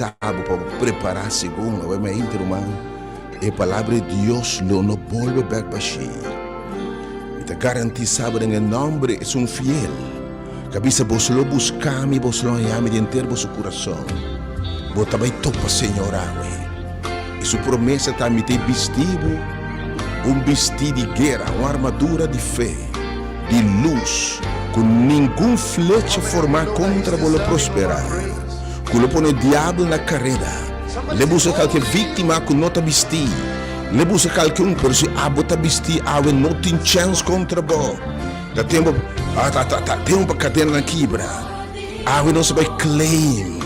bisa bo pa bo prepará segun awe mainta ruman e palabra di Dios lo no bolbe bèk bashí. Mi ta garantisá bo den e nòmber di esun fiel ku a bisa boso lo buska mi, boso lo haña mi di henter boso kurason. Bo ta bai topa Señor awe. I su promesa ta, Mi ta e bistí bo un bistí di guera, un armadura di fe, di lus, ku ningun flecha formá kontra bo lo prosperá, ku lo pone diabel na kareda. L'e buska kalke víktima ku no ta bistí. L'e buska kalke un, pero si abo ta bistí awe no tin chèns kontra bo. Ta tempu, ta, ta, ta tempu pa kadenanan kibra. Awe nos a bai claim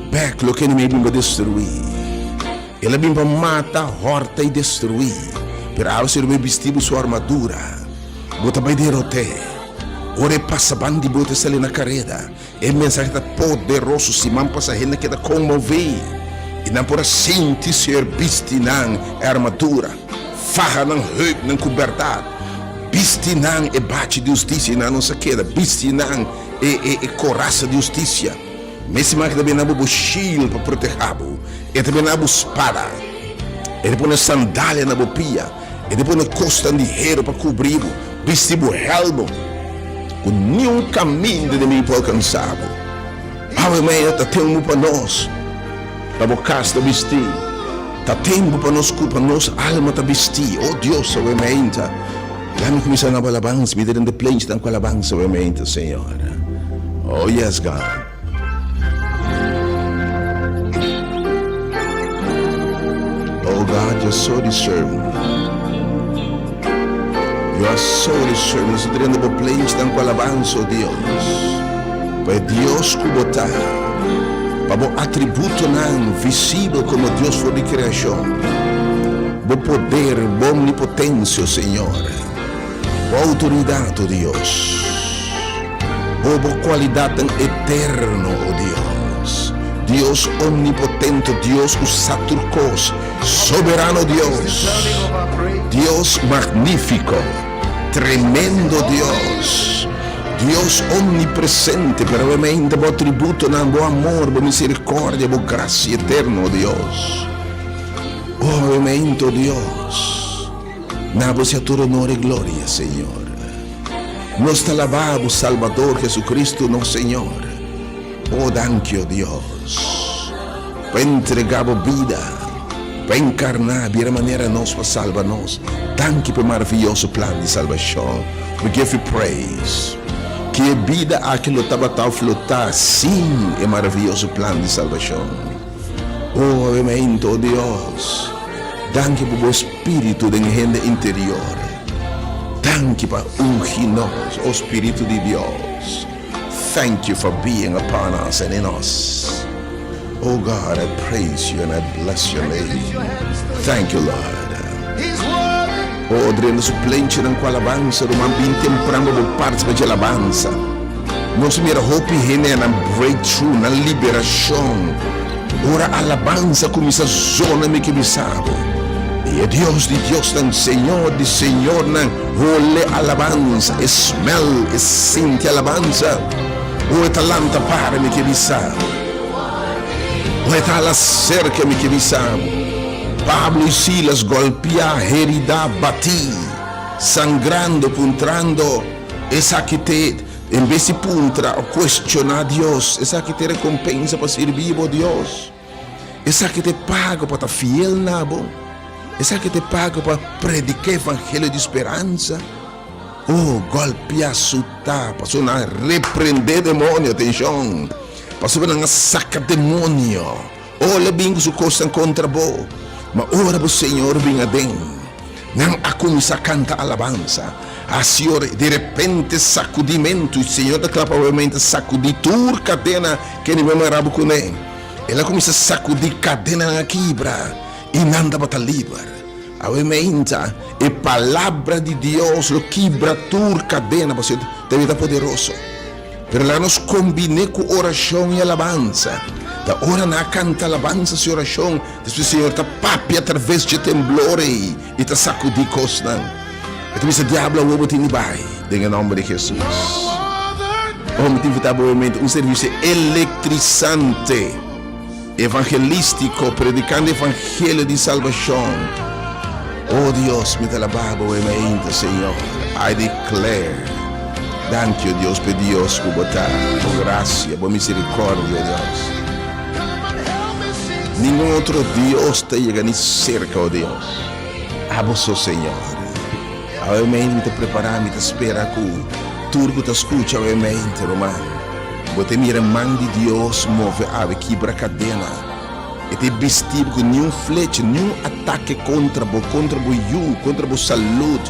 bek loke enemigo bin pa destrui. El a bin pa mata, horta y destrui. Pero awe si lo bai bisti bo su armadura, bo ta bai derot'é. Ora e pasa ban di bo ta sali na kareda. E mensahe ta poderoso, siman pasa hende a keda konmoví y nan por a sinti Señor bisti nan e armadura, faha nan heupnan ku bèrdat, bisti nan e bachi di hustisia y nan no sa keda bisti nan E e e korasa di hustisia. Mes imagen ta bini na bo bo shield pa proteha bo. E ta bini na bo spada. E ta pone sandalia na bo pia. E ta pone kosnan di hero pa kubri bo. Bisti bo helmo ku niun kaminda enemigu por alkansa bo. Awe mañana ta tempu pa nos pa bo kas ta bisti. Ta tempu pa nos ku pa nos alma ta bisti. O Dios, awe mainta. Laat mi kuminsá na bo alabansa, mi ta den de plenchinan ku alabansa obviamente, Señor. Oh yes, God. Oh God, you're so deserving. You are so deserving. Nos ta den bo plenchinan ku alabansa, oh Dios. Pa e Dios ku bo ta, pa bo atributonan visibel komo Dios for di kreashon. Bo poder, bo omnipotensia, o Señor, bo outoridat, o Dios, o bo kualidatnan eterno, o Dios, Dios omnipotente, Dios ku sa tur kos, soberano Dios, Dios magnífiko, tremendo Dios, Dios omnipresente, pero obviamente bo atributonan, bo amor, bo misericordia, bo gracia eterno, o Dios. Oh, aumento, Dios. Na bo sea tur honor y gloria, Señor. Nos ta alabá bo Salbador Jesucristo, nos Señor. Oh, danki, oh Dios, pa entregá bo bida, pa encarná, bira manera nos pa salba nos. Danki pa e maravilloso plan di salbacion. We give you praise. Ki e bida aki lo tabata of lo ta sin e maravilloso plan di salbacion? Oh, avemento, oh Dios, danki pa bo Spiritu den hende interior. Danki pa ungi nos, oh Spiritu di Dios. Thank you for being upon us and in us. Oh God, I praise you and I bless your name. Thank you, Lord. Oh, drenta su plenchinan ku alabansa, ruman, bin tempran pa bo parti pa dje alabansa. Nos mira hopi hende nan breakthrough, nan liberashon. Ora alabansa kuminsá zona mi ke bisa bo. I e Dios di diosnan, Señor di señornan, hole alabansa, e smell, e sinti alabansa. O e ta lanta para mi ke bisa bo. O e ta hala serka mi ke bisa bo. Pablo i Silas golpiá, heridá, batí, sangrando, puntrando. Esaki te, en bes di puntra o cuestiona Dios, esaki te recompensa pa sirbi bo Dios. Esaki te pago pa ta fiel na bo. Esaki te pago pa predica evangelio di speransa. Oh, golpea, suta, pasobra nan a reprende demonio, atencion, pasobra nan a saca demonio. Oh, lo bin ku su kosnan kontra bo, ma ora bo Señor bin aden, nan a kuminsá kanta alabansa. Hasi ora di repente sakudimentu, i Señor ta kla pa obviamente sakudí tur kadena ku e mara bo kuné. El a kuminsá sakudí, kadenanan a kibra, i nan tabata liber. Awe meinta, e Palabra di Dios lo kibra tur kadena, pasobra e ta poderoso. Pero laga nos kombiné ku orashon i alabansa. Ta ora nan a kanta alabansa si orashon, despues Señor ta papia atraves dje temblor ei i ta sakudí kosnan. E ta bisa, Diablo, awor bo tin di bai, den e nòmber di Hesus. Oh, mi ta invitá bo obviamente un servisio elektrisante. Evangelístiko, predikando evangelio di salbashon. Oh Dios, mi ta alabá Bo e mainta, Señor. I declare. Danki, oh Dios, p'e Dios ku Bo ta. Bo grasia, Bo misericordia, oh Dios. Ningun otro Dios ta yega ni serka, oh Dios. Abo so, Señor. Awe mainta mi ta prepará, mi ta spera ku tur ku ta skucha awe mainta, ruman, bo ta mira man di Dios move awe, kibra kadena. E ta bisti bo ku niun flecha, niun atake kontra bo, kontra bo yu, kontra bo salud,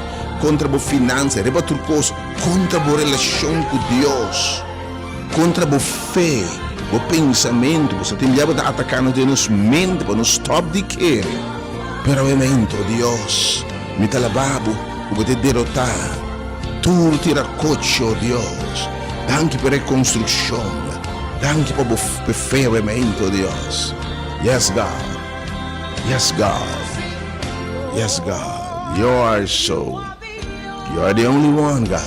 kontra bo finansa, riba tur kos, kontra bo relashon ku Dios, kontra bo fe, bo pensamentu. Bo sa tin diabel ta ataká nos den nos mente pa nos stòp di kere. Pero awe mainta, o Dios, Mi ta laba bo ku bo ta derotá tur tirakochi, o Dios. Danki pa e rekonstrukshon. Danki pa bo perfeamento, o Dios. Yes, God. Yes, God. Yes, God. You are so. You are the only one, God.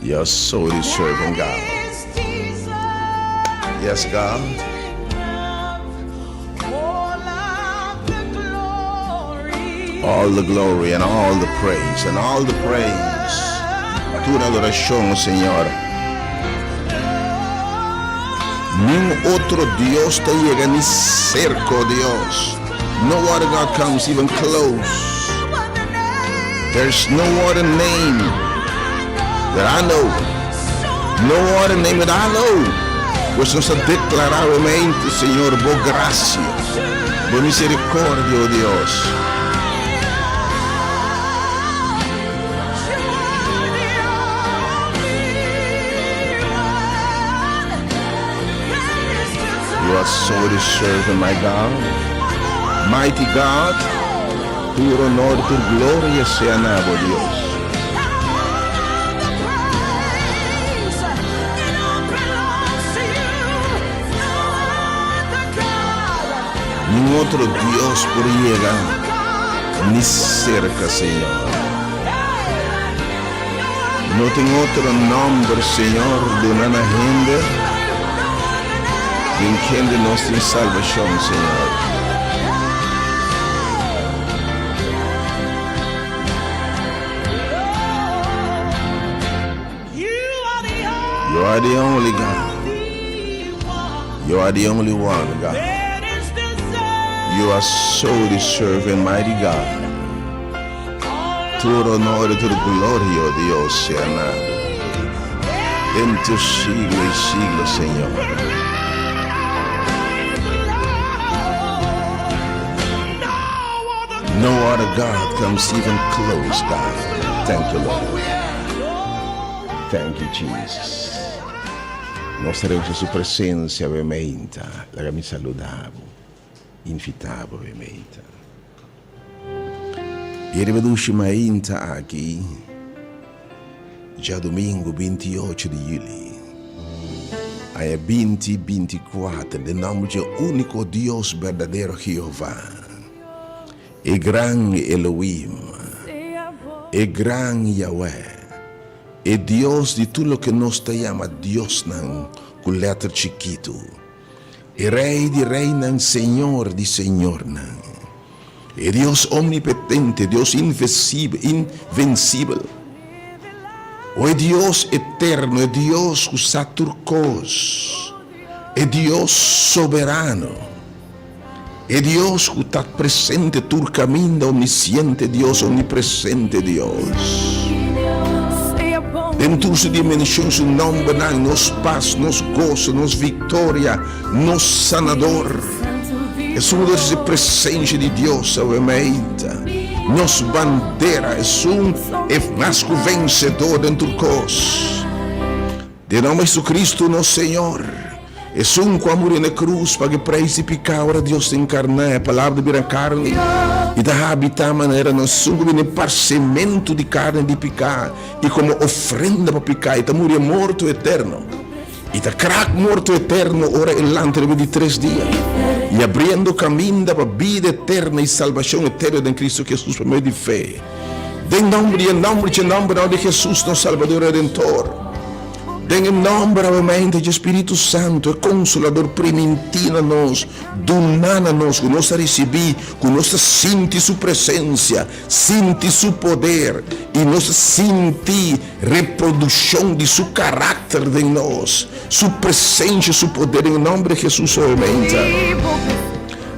You are so deserving, God. Yes, God. All the glory and all the praise and all the praise. Tur adoracion, Señor. Nin otro Dios ta yega ni cerca, oh Dios. No other God comes even close. There's no other name that I know. No other name that I know. Pues nos ta declara nuevamente, Señor, bo gracia, bo misericordia, oh Dios. You are so deserving, my God. Mighty God, tur honor, tur gloria sea na bo, Dios. Nin otro Dios por yega ni cerca, Señor. No tin otro nomber, Señor, duna na hende den kende nos tin salvacion, Señor. You are the only God. You are the only one, God. You are so deserving, mighty God. Tur honor y tur gloria, oh Dios, sea na bo. Den tur siglo y siglo, Señor. No other God comes even close, God. Thank you, Lord. Thank you, Jesus. Nos ta reusa su presencia awe meinta. Laga mi saluda bo, invita bo awe meinta. I riba dushi mainta aki, djadumingu 28 di juli, aña 2024, den nomber dje úniko Dios berdadero Jehová, e gran Elohim, e gran Yahweh, e Dios di tur loke nos ta yama diosnan ku lèter chikitu, e Rei di reinan, Señor di señornan, e Dios omnipetente, Dios invencibel, o e Dios eterno, e Dios ku sa tur kos, e Dios soberano. E Dios ku ta presente tur kaminda, omnisiente Dios, omnipresente Dios. Den tur su dimenshon, su nòmbernan, nos pas, nos goso, nos viktoria, nos sanador. Esun ku ta presensia di Dios awe meinta, nos bandera, esun e mas ku vensedor den tur kos. Den nomber Jesucristo nos Señor, esun cu a muri na e cruz paga e prijs di pica, ora Dios ta encarna, e Palabra bira carni y ta habita manera nos, esun cu bini parcemento di carni di pica y como ofrenda pa pica y ta muri e morto eterno y ta krak morto eterno ora e lanta riba di tres dia y abriendo caminda pa bida eterna y salbacion eterno den Cristo Jesus pa medio di fe. Den nomber di e nomber dje nombernan di Jesus nos Salbador Redentor. Den e nòmber awemente dje Spiritu Santu, e Konsolador primintí na nos, duná na nos, ku nos ta risibí, ku nos ta sinti Su presensia, sinti Su poder, i nos ta sinti reprodukshon di Su karakter den nos, Su presensia, Su poder, den e nòmber di Hesus awemente.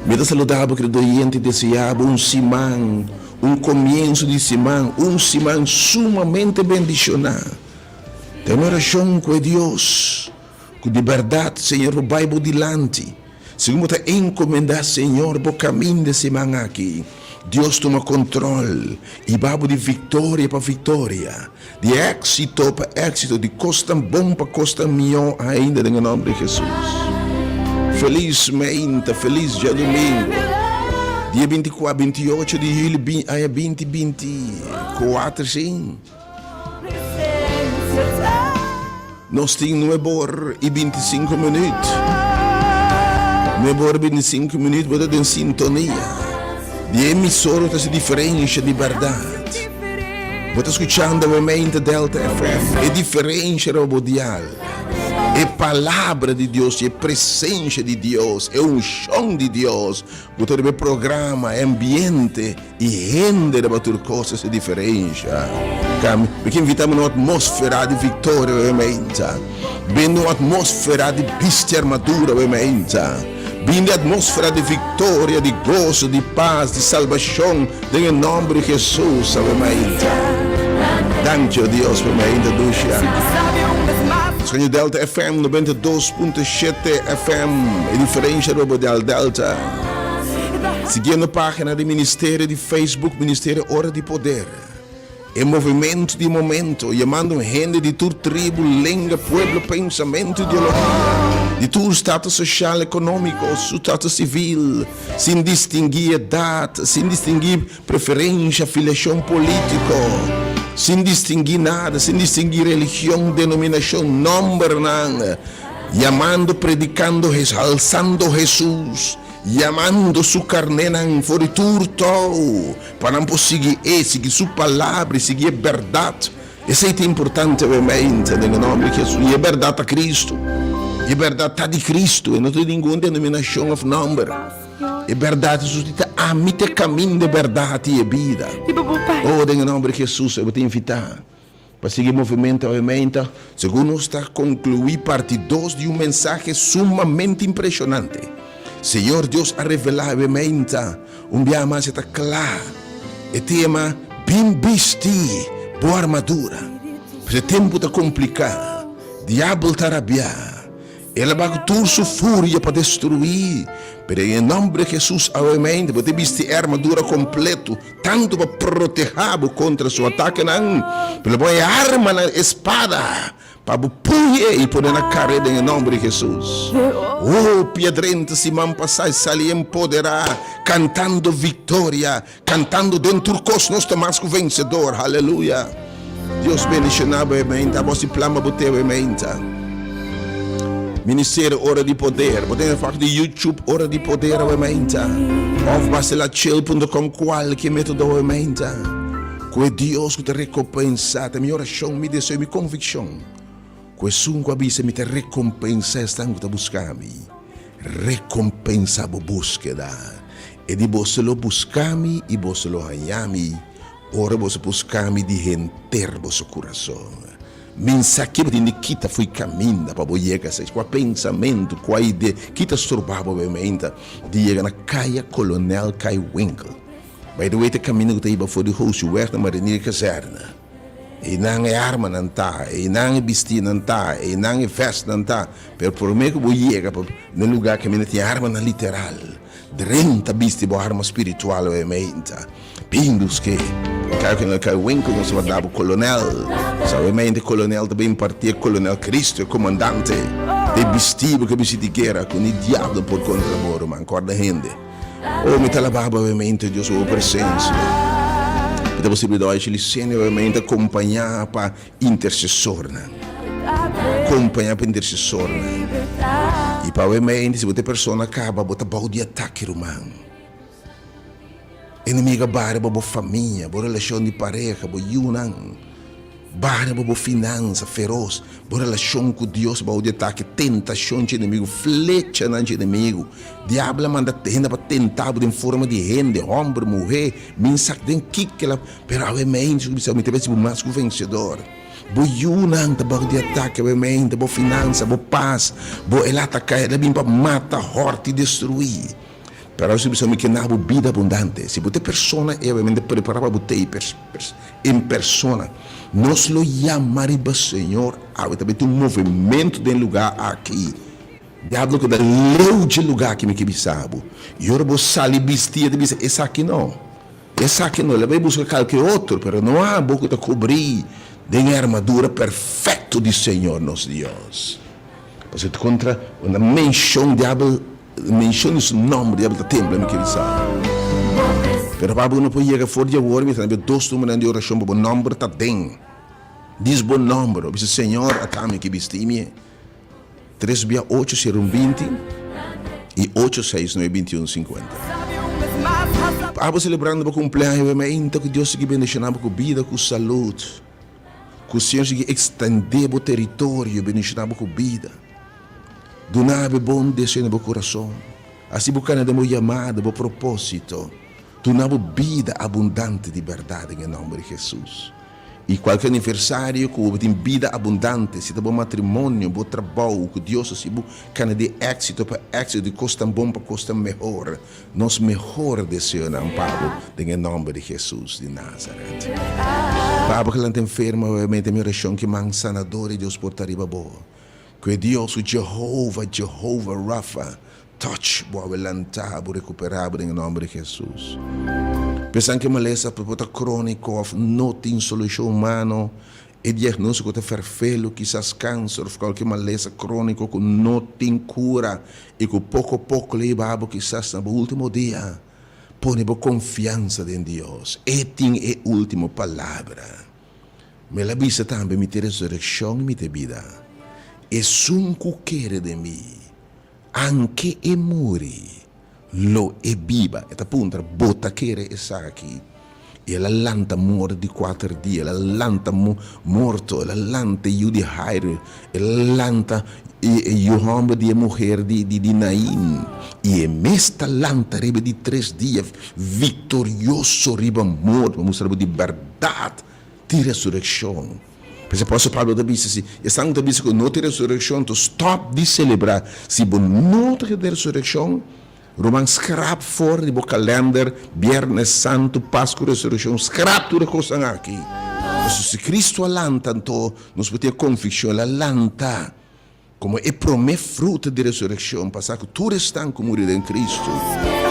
Mi ta saludá bo, kerido oyente, i deseá bo un siman, un komienso di siman, un siman sumamente bendishoná. Den orashon ku e Dios ku di bèrdat, Señor, bo bai bo dilanti. Segun bo ta enkomendá Señor bo kaminda e siman aki, Dios tuma kontrol i ba bo di viktoria pa viktoria, di éksito pa éksito, di kosnan bon pa kosnan mihó ainda den e nòmber di Hesus. Felis meinta, felis djadumingu, dia bintikua, bintiocho di juli aña binti bintikuater, sin. Nos tin nuebe or i bintisinku minüt. Nuebe or i bintisinku minüt bo ta den sintonia di e emisora ku ta hasi diferensha di bèrdat. Bo ta skuchando Awemente Delta FM, e diferensha riba bo dial. E palabra di Dios i e presensha di Dios, e unshon di Dios ku ta riba e programa, e ambiente. I hende riba tur kos hasi diferensha. Cambio. Mi ke invita bo na un atmosfera di viktoria awe meinta. Bin den un atmosfera di bisti armadura awe meinta. Bin den atmosfera di viktoria, di goso, di pas, di salbashon den e nòmber di Hesus awe meinta. Danki, o Dios, pa e meinta dushi aki. Skonje Delta FM 92.7 FM, e diferensha riba bo dial Delta. Siguiendo página di Ministerio di Facebook Ministerio Ora di Poder, e movimento di momento, yamando hende di tur tribu, lenga, pueblo, pensamento, ideologia, di tur status social, económico, status civil, sin distinguí edad, sin distinguí preferencia, afiliacion político, sin distinguí nada, sin distinguí religion, denominacion, nombernan, yamando, predicando, alzando Jesús, yamando su karnénan for di tur tou, pa nan por sigui E, sigui Su Palabra i sigui e bèrdat. Esei ta importante awemente, den e nòmber di Hesus. I e bèrdat ta Kristu. E bèrdat ta di Kristu, e no ta di ningun denominashon òf nòmber. E bèrdat, Hesus di, ta Ami ta e kaminda, e bèrdat i e bida. Oh, den e nòmber di Hesus, e bo ta invitá. Pa sigui movimento awe meinta, segun nos ta conclui parti dos di un mensahe sumamente impresionante. Señor Dios a revela awe meinta, un biaha mas e ta cla, e tema Bin bisti bo armadura. Pues e tempo ta complica, diabel ta rabia, El a bai ku tur su furia pa destruí, pero den e nòmber di Hesus awe mente bo ta bisti e armadura kompleto, tantu pa protehá bo kontra su atakenan, pero lo bo e armanan, e spada, pa bo puñ'é i pon'é na karé den e nòmber di Hesus. Hopi a drenta siman pasá i sali empoderá, kantando viktoria, Cantando den tur cos nos ta mas cu vencedor. Haleluya. Dios bendiciona bo e meinta. Abo si plama bo teo e meinta. Ministerio Ora di Poder. Bo tin e vak di YouTube Ora di Poder awe meinta. Of basilachil.com cualke metodo awe meinta. Cu e Dios cu ta recompensa. Ta mi oracion, mi deseo, mi conviccion. Cu esun cu a bisa mi ta recompensa esnan cu ta busca mi. Recompensa bo buskeda. E di boso lo buska mi i boso lo haña mi ora boso buska mi di henter boso kurason. Min sa ke bo tin di kita fo'i kaminda pa bo yega esei. Kua pensamentu, kua idea ki ta stroba bo bementa di yega na Kaya Kolonel Kai Winkel? By the way ta kaminda ku ta hiba for di Hosiweg na Marinier Kazerne. Einan e armanan ta, einan e bistinan ta, einan e vèstnan ta. Pero promé ku bo yega pa na e lugá kaminda tin armanan literal, drenta bisti bo arma spiritual obviamente. Bin busk'é. Kai ku no kai winkel nos ta da bo kolonel. Sa obviamente kolonel ta bin parti e kolonel Kristu, e komandante. Ta e bisti bo ku e bisti di guera ku ni diablo por kontra bo, ruman. Kòrda hende. Oh, mi ta alabá bo awemente, Dios, bo presencia. Mi ta posibilidad hoy Licenia awemente acompañá pa intercesornan. Acompañá pa intercesornan. Y pa awemente, si bo ta e persona caba, bo ta bou di atake, ruman. Enemigo a bari bo, bo famia, bo relacion di pareha, bo yiunan. Baha riba bo finansa feros, bo relashon ku Dios bou di atake, tentashon dje enemigu, flechanan dje enemigu. Diabel a manda hende pa tenta bo den forma di hende, hòmber, muhé, min sak den kiko el a. Pero awe meinti su bisa, mi ta besi bo mas ku vensedor. Bo yunan ta bou di atake awe meinti, bo finansa, bo pas, bo el a ataka, el a bin pa mata, hòrta i destruí. Pero awe su bisa, mi ke na bo bida abundante. Si bo ta e persona ei awe meinti, prepara pa bo ta ei en persona. Nos lo yama riba Señor awe. Ta bin tin un movementu den lugá aki. Diablo keda leu dje lugá aki, mi ke bisa bo. I ora bo sali bisti, e ta bisa, Esaki no. Esaki no. El a bai buska kalke otro, pero no abo ku ta kubrí den e armadura perfekto di Señor nos Dios. Pasobra ta kontra una menshon diabel. Menciona su nomber, diabel ta tembla, mi ke bisa. Pero pa bo no por yega for di awor, mi ta na dos numernan di oracion pa bo nomber ta den. Dis bo nomber, bo bisa, Señor, ata mi ke bisti mi. Tres bia ocho sera un 20 y ocho seis nuebe 21 50. Pa bo celebrando bo cumpleaños, mi mainta cu Dios sigui bendiciona bo cu bida, cu salud. Cu Señor sigui extende bo territorio, bendiciona bo cu bida. Duna bo e bon deseo na bo kurason. Hasi bo kana den bo yamada, bo propósito. Duna bo bida abundante di bèrdat den e nòmber di Hesus. I kualke aniversario ku bo tin bida abundante, si ta bo matrimonio, bo trabou, ku Dios hasi bo kana di éksito pa éksito, di kosnan bon pa kosnan mehor. Nos mehor deseonan pa bo den e nòmber di Hesus di Nazaret. Pa abo ku lanta enfermo awe, mete mi orashon ku e man sanador di Dios por ta riba bo. Ku e Dios ku Jehova, Jehova Rapha, touch bo awe lanta bo rekupera bo den e nomber di Jesus. Pensan ku e malesa por ta kroniko of no tin solushon humano, e diagnostiko ta ferfelu, kisas kanser of kualke malesa kroniko ku no tin kura i ku poko poko lo hiba bo kisas na bo ultimo dia. Pone bo konfiansa den Dios, e tin e ultimo palabra. Mi el a bisa tambe, Mi ta e resurekshon i mi ta e bida. Esun ku kere den mi, anke e muri, lo e biba. E ta puntra, Bo ta kere esaki? I el a lanta morto di kuater dia, el a lanta morto, el a lanta e yu di Jairo, el a lanta e yu hòmber di e muher di Nain. I e mes ta lanta riba di tres dia, viktorioso riba morto, pa mustra bo di bèrdat tin resurekshon. P'esei apòstel Pablo ta bisa, si esnan ku ta bisa ku no tin resurekshon, to stòp di selebrá. Si bo no ta kere den resurekshon, ruman skrap for di bo kalènder Bièrnè Santu, Pasku, Resurekshon, skrap tur e kosnan aki. Pasobra si Kristu a lanta, anto nos por tin e konvikshon, el a lanta. Komo e promé fruta di resurekshon, pasá ku tur esnan ku muri den Kristu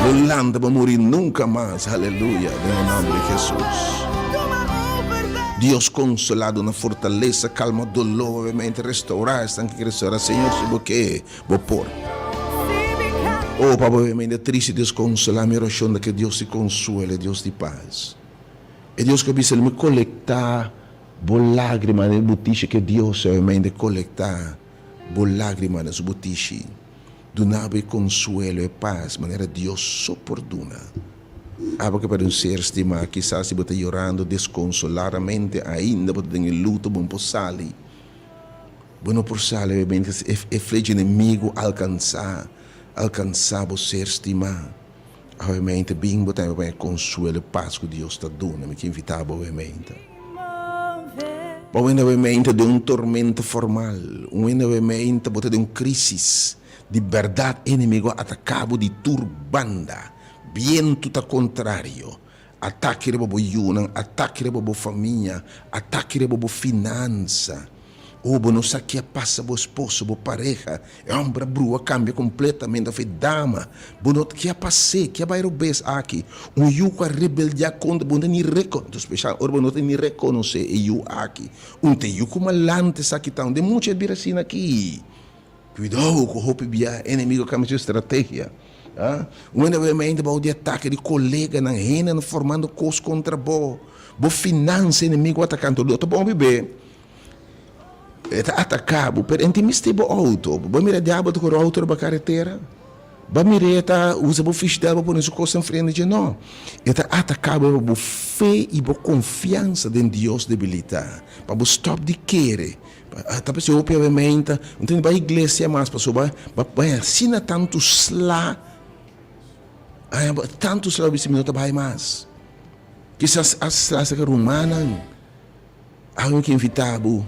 lo lanta pa muri nunka mas. Aleluya! Den e nòmber di Hesus. Dios konsolá, duna fortalesa, kalma doló, obviamente restourá esnan ku ke restourá. Señor, si bo ke, bo por. Oh, pa bo obviamente tristu, Dios konsolá. Mi orashon ta ke Dios di konsuelo, e Dios di pas, e Dios ku a bisa, Lo mi kolektá Bo lágrima den butishi ke Dios solamente kolektá bo lágrima den su butishi, duna bo e konsuelo, e pas, manera Dios so por duna. Abo ke perde un ser stimá, kisas si bo ta yorando deskonsoladamente ainda bo ta den e luto, bo no por sali. Bo no por sali obviamente e flecha enemigu alkansá, alkansá bo ser stimá. Awe mente bin bo tambe pa e konsuelo e pas ku Dios ta duna. Mi ke invitá bo awe mente. Bo wende awe mente den un tormenta formal, un wende awe mente bo ta den un krisis. Di bèrdat enemigo a ataká bo di tur banda. Bientu ta kontrario. Atake riba bo yunan, atake riba bo famia, atake riba bo finansa. Oh, bo no sa ke a pasa bo esposo, bo pareha. E homber a brua cambia completamente, of e dama. Bo no ke a pas'é, ke a bai robes aki. Un yu cu a rebeldia contra bo, no ta ni reco, special ora bo no ta ni reconoce e yu aki. Un ta e yu cu malante esaki ta, un den mucha e bira asina aki. Cuidou cu hopi bia enemigo cambia su estrategia. Un hende a bai bou di atake di coleganan, hendenan formando cos contra bo. Bo finansa enemigo atacando. Lo ta bon bibé. E ta ataká bo, pero e no tin mester bo outo. Bo a mira diabel ta kore outo riba karetera? Bo a mir'é ta usa bo fishtel pa pone su kosnan frente dje? No. E ta ataká bo pa bo fe i bo konfiansa den Dios debilitá, pa bo stòp di kere. Ta p'esei hopi awe meinta no ta bai iglesia mas pasobra bo a haña asina tantu sla, haña tantu sla bo bisa mi no ta bai mas. Kisas a sla serka rumannan. Awe mi ke invitá bo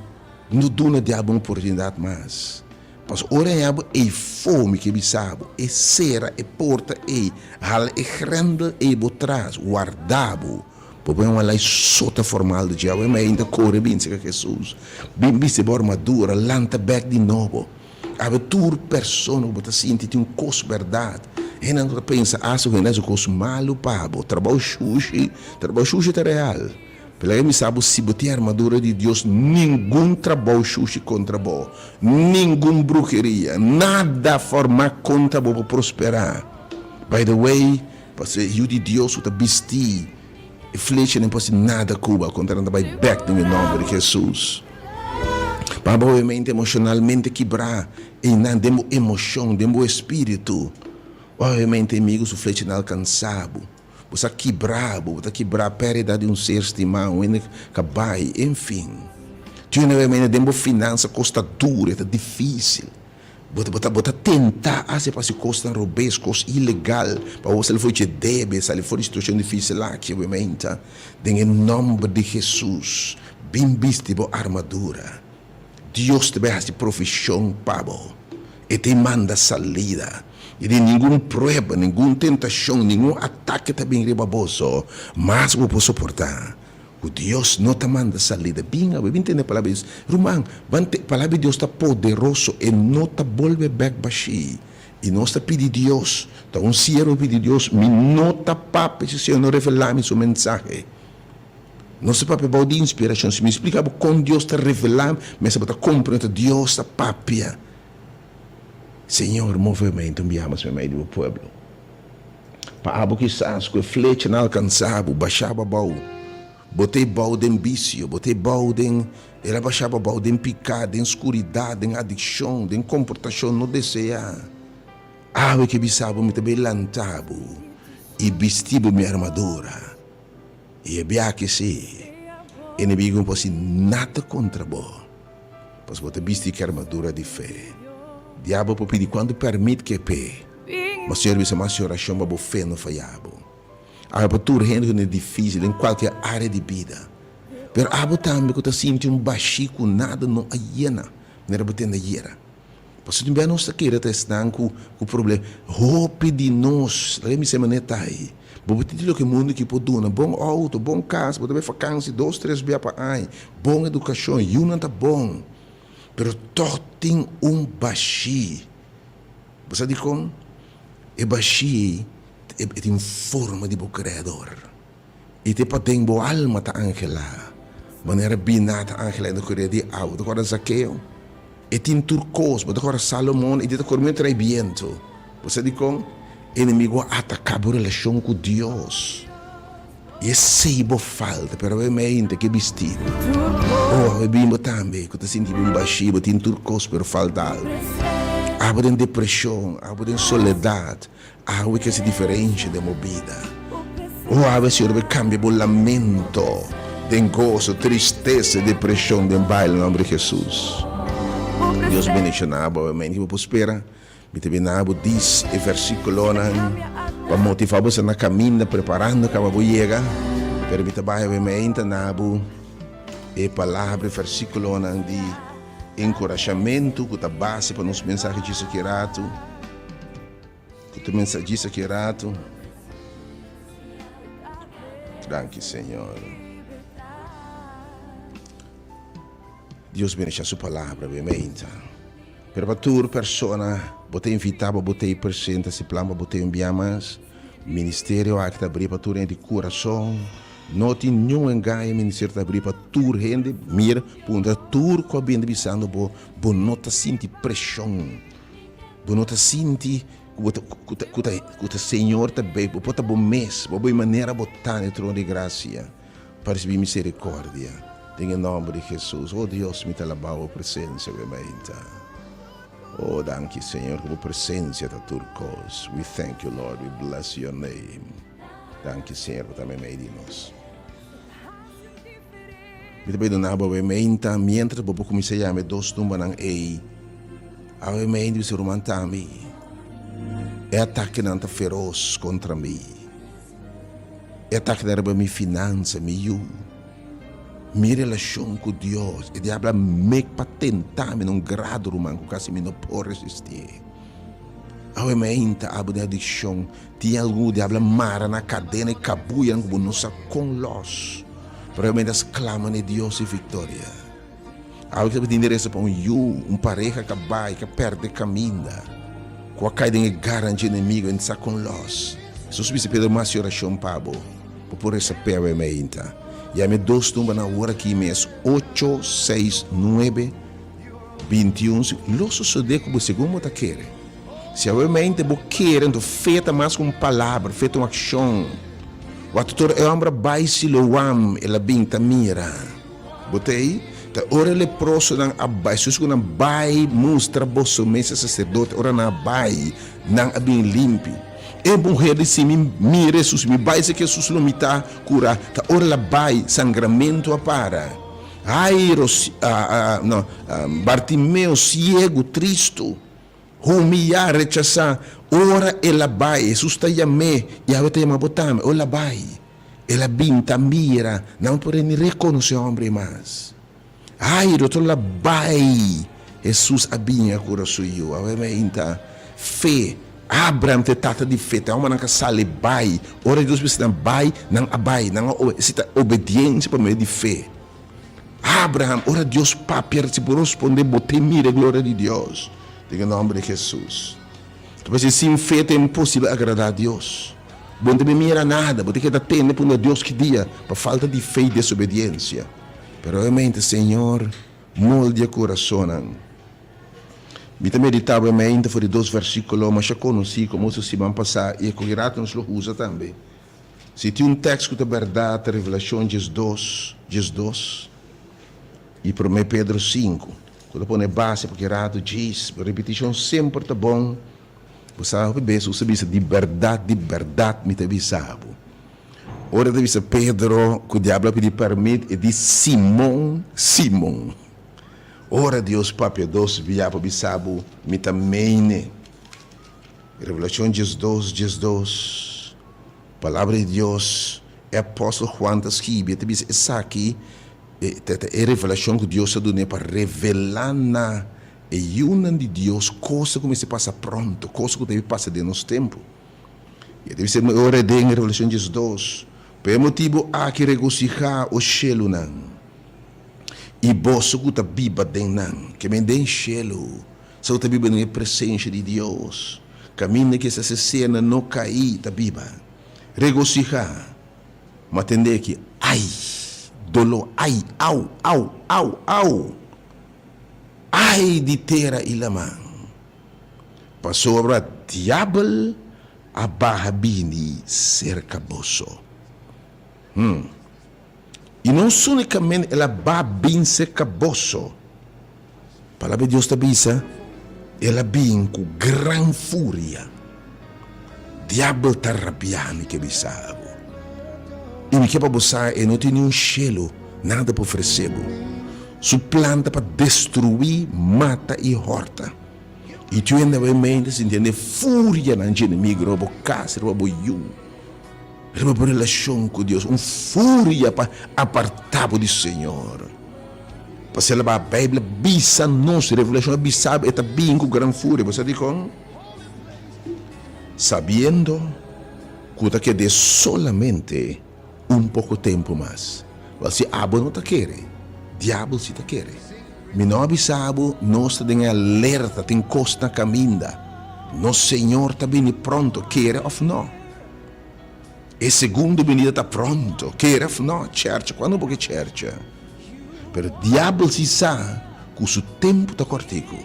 no duna diabel un oportunidat mas. Pasobra ora e haña bo eifó mi ke bisa bo, e sera e porta ei, hala e grendel ei bo tras, warda bo. Bo por un alai sota formal di dje. Awe mi ainda kore bin serka Hesus. Bin bisti bo armadura, lanta bek di nobo. Awe tur persona ku bo ta sinti tin un kos bèrdat. Hendenan ku ta pensa hasi ku hende hasi kos malu pa bo. Trabou shushi, trabou shushi ta real. Pero laga mi sa bo si bo tin armadura di Dios ningun trabou shushi kontra bo, ningun bruheria, nada forma kontra bo por prosperá. By the way, Pasobra e Yu di Dios ku ta bistí e flechanan por hasi nada ku bo, kontra nan ta bai bèk den e nòmber di Hesus. Pa bo obviamente emoshonalmente kibrá einan den bo emoshon, den bo espíritu, obviamente enemigu su flechanan alkansá bo. Bo sa kibrá bo, bo ta kibrá pèrdida di un ser stimá, un hende ka bai, enfin. Tin obviamente den bo finansa kos ta duru, e ta difísil. Bo ta bo ta bo ta tentá hasi pa hasi kosnan robes, kos ilegal, pa bo sali for di dje debe, sali for di situashon difísil aki, obviamente. Den e nòmber di Hesus, bin bisti bo armadura. Dios ta bai hasi provishon pa bo. E ta manda salida. I den ningun prueba, ningun tentashon, ningun atake ta bin riba boso, mas bo por soportá. Ku Dios no ta manda salida. Bin awe, bin tende palabra di Dios. Ruman, ban te, palabra di Dios ta poderoso, e no ta bolbe bek bashí. I nos ta pidi Dios, ta un siervo pidi Dios, mi no ta papia si Señor no revelá mi su mensahe. Nos ta papia bou di inspirashon. Si mi splika bo kon Dios ta revelá, mester bo ta komprende ta Dios ta papia. Señor, move mente un biaha mas meimei di bo pueblo. Pa abo kisas ku e flecha na alkansá bo, bashá bo abou. Bo ta e bou den bisio, bo ta e bou den, el a bashá bo abou den piká, den skuridat, den adikshon, den komportashon no deseá. Awe ke bisa bo, mi ta bai lanta bo i bisti bo mi armadura. I e biaha si, enemigu no por hasi nada kontra bo, pasobra bo ta bisti ki armadura di fe. Diabel por pidi kuantu pèrmit ke p'e. Ma Señor bisa mas orashon pa bo fe no faya bo. Awe pa tur hende ku ta difisil den kualke area di bida. Pero abo tambe ku ta sinti un bashi ku nada no a yena manera bo tende ayera. Pasobra tin bia nos ta kere ta esnan ku ku problema. Hopi di nos, laga mi bisa manera ta ei, bo por tin loke mundu aki por duna, bon outo, bon kas, bo ta bai fakansi dos tres bia pa aña, bon edukashon, yunan ta bon, pero tòg tin un bashi. Bo sa dikon? E bashí ei e tin forma di bo Kreador. I te paden bo alma ta angelá, manera biná ta angelá den korea di awa. Bo ta kòrda Zakeo? E tin tur kos. Bo ta kòrda Salomon? I ta kore medio trae bientu. Bo sa dikon? E enemigu a ataká bo relashon ku Dios. I esei bo falta, pero awe mei ta ke bisti bo. Oh, awe bin bo tambe ku ta sinti bo un bashí, bo tin tur kos pero falta algu. Abo den depreshon, abo den soledat, awe ke hasi diferensha den bo bida. Oh, awe Señor bo kambia bo lamento den goso, tristesa i depreshon den baile na nomber di Hesus. Dios bendishoná bo awe mei. Bo por spera Mi ta bina bo dis e versiculonan pa motiva bo sa na caminda preparando caba bo yega, pero mi ta bai awe meinta na bo e palabra e versiculonan di encorashamento cu ta base pa nos mensahe djis aki rato, cu ta mensahe djis aki rato. Danki Señor. Dios bendicion su palabra awe meinta. Pero pa tur persona bo ta invita pa bo ta ei presente si plan pa bo ta ei un bia mas. Ministerio aki ta abri pa tur hende di curason. No tin niun engaño ministerio ta abri pa tur hende. Mira puntra tur cu a bini bisando bo bo no ta sinti presion. Bo no ta sinti cu bo ta cu ta cu ta cu ta Señor ta bay bo por ta bo mes bo bay manera bo ta na e trono di gracia. Pa ricibi misericordia den e nomber di Jesus. Oh Dios, mi ta alaba bo presencia awe mainta. Oh danki Señor ku bo presencia ta tur kos. We thank you Lord, we bless your name. Danki Señor pa ta meimei di nos. Mi ta bay duna bo awe meinta mientras bo por cuminsa yama e dos numbernan ey. Awe meinta bisa ruman Tami, e atakenan ta feroz contra mi. E atakenan riba mi finansa, mi yu. Mi relashon ku Dios, e diabel a mek pa tenta mi na un grado, ruman, ku kasi mi no por resistié. Awe meinta abo den adikshon, tin algun ku diabel a mara na kadena i kabuyanan ku bo no sa kon lòs. Pero awe meinta sklama na e Dios di viktoria. Awe ki ta pidi endereso pa un yu, un pareha ka bai, ka pèrdè kaminda, ku a kai den e garan dje enemigo i no sa kon lòs. Hesus bisa Pedro, Mas e orashon pa bo. Bo por resa p'e awe meinta. Yama e dos numbernan awor aki mes, ocho, seis, nuebe, bintiun. Lo sosodé ku bo segun bo ta kere. Si awe meinta bo kere, anto fe ta mas ku un palabra, fe ta un akshon. Wak tur e hòmber a bai Siloam, el a bin ta mira. Bo ta ei? Ta ora e leprosonan a bai, sus ku nan bai mustra boso mes e saserdote, ora nan a bai, nan a bin limpi. E muher di si mi mira Hesus, mi bai si ku Hesus lo mi ta kura, ta ora el a bai, sangramentu a para. Jairo, no, Bartimeo, siegu, tristu, humiyá, rechasá, ora el a bai, Hesus ta yam'é, i awe ta yama bo tambe, ora el a bai. El a bin ta mira, nan no por ni rekonosé hombre mas. Ai, di otro la bai, Hesus a bin a kura su yu. Awe meinta, fe. Abraham ta e tata di fe, ta e hombernan ka sali bai. Ora Dios bisa nan bai, nan a bai, nan a obe. Esei ta obediensia pa medio di fe. Abraham, ora Dios papia, si bo rosponde, bo te mira e gloria di Dios. Den e nomber di Hesus. Ta parse sin fe ta imposibel agradá Dios. Bo no ta bin mira nada, bo ta keda tende puntra Dios ki dia pa falta di fe i desobediensia. Pero obviamente Señor moldia kurasonnan. Mi ta meditá obviamente for di dos versíkulo masha konosí komo su siman pasá i e ku rato nos lo usa tambe. Si tin un tèks ku ta bèrdat ta Revelashon diesdos, 12, i Promé Pedro sinku. Ku ta pone base pa ki ratu djis. Ripitishon semper ta bon. Bo sa hopi bes usa bisa di bèrdat, di bèrdat mi ta bisa bo. Ora ta bisa Pedro ku diablo a pidi pèrmit, e di Simon, Simon. Ora Dios papia dos bia pa bisa bo mi ta meine. Revelashon 12, 12, Palabra di Dios, e apòstel Juan ta skibi, e ta bisa esaki. E ta e revelashon ku Dios a dun'é pa revelá na e yunan di Dios kosa ku mester pasa pronto, kosa ku debe pasa den nos tempu. I e ta bisa ora den Revelashon 12, Pa e motibu aki regosihá, o shelunan, i boso ku ta biba den nan, ke men den shelu, sa ku ta biba den e presensha di Dios, kaminda ku e sasesena no kai ta biba, regosihá. Ma tende ki, Ai! Doló, ai, au, au, au, au! Ai di tera i laman! Pasobra diabel a baha bini serka boso. Hm. I no sunikamente el a baha bin serka boso, Palabra di Dios ta bisa, El a bin ku gran furia. Diabel ta rabiá, mi ke bisa bo. I mi ke pa bo sa, e no tin niun shelu, nada pa ofresé bo. Su plan ta pa destruí, mata i hòrta. I tur hende awe mente sintiendo e furianan dje enemigu riba bo kas, riba bo yu. Riba bo relashon ku Dios, un furia pa apartá bo di Señor. Pasela ba Beibel a bisa nos, Revelashon a bisa bo, e ta bin ku gran furia. Bo sa dikon? Sabiendo ku ta ked'é solamente un poko tempu mas. Wèl, si abo no ta kere, diabel si ta kere. Mi no a bisa bo, nos ta den e alerta, tin kos na kaminda. Nos Señor ta bini pronto, kere òf no. E segundo binida ta pronto, kere of no, chercha, cuando bo ke chercha? Pero diabel si sa cu su tempo ta cortico,